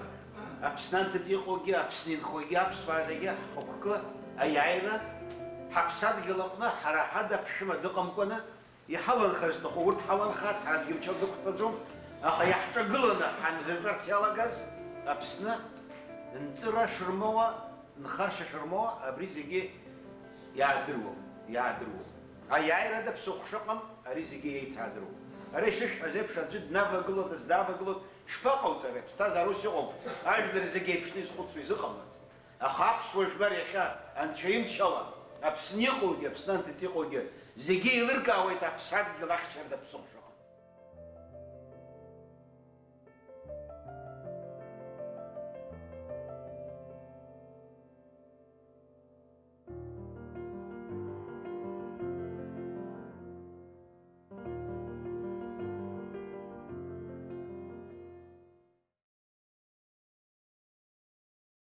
Аԥсны анҭыҵ иҟоугьы, Аԥсны инхогьы, аԥсуаа зегьы ҳхықәкы аиааира, ҳаԥсадгьыл аҟны ҳара ҳада ԥшәыма дыҟамкәаны, иҳаланхар зҭаху урҭ ҳаланхааит, ҳара аӡәгьы мчала дықәҵаӡом, аха иаҳҿагыланы ҳанзаҵәарц иалагаз Аԥсны нҵыра шырмоуа, нхаршьа шырмоуа абри зегьы иаадыруам, иаадыруам. Аиааирада ԥсыхәа шыҟам ари зегьы еицаадыруам. Ара ишышәҳәаз еиԥш, аӡәы днавагылоу, дыздаавагылоу шԥаҟауҵари? Аԥсҭазаара ус иҟоуп, ажәлар зегьы еиԥшны изхәыцуа изыҟамлац. Аха аԥсуа жәлар иахьа Анцәа имчала, Аԥсны иҟоугьы, Аԥсны анҭыҵ иҟоугьы, зегьы еилыркаауеит аԥсадгьыл ахьчарада ԥсыхәа шыҟам.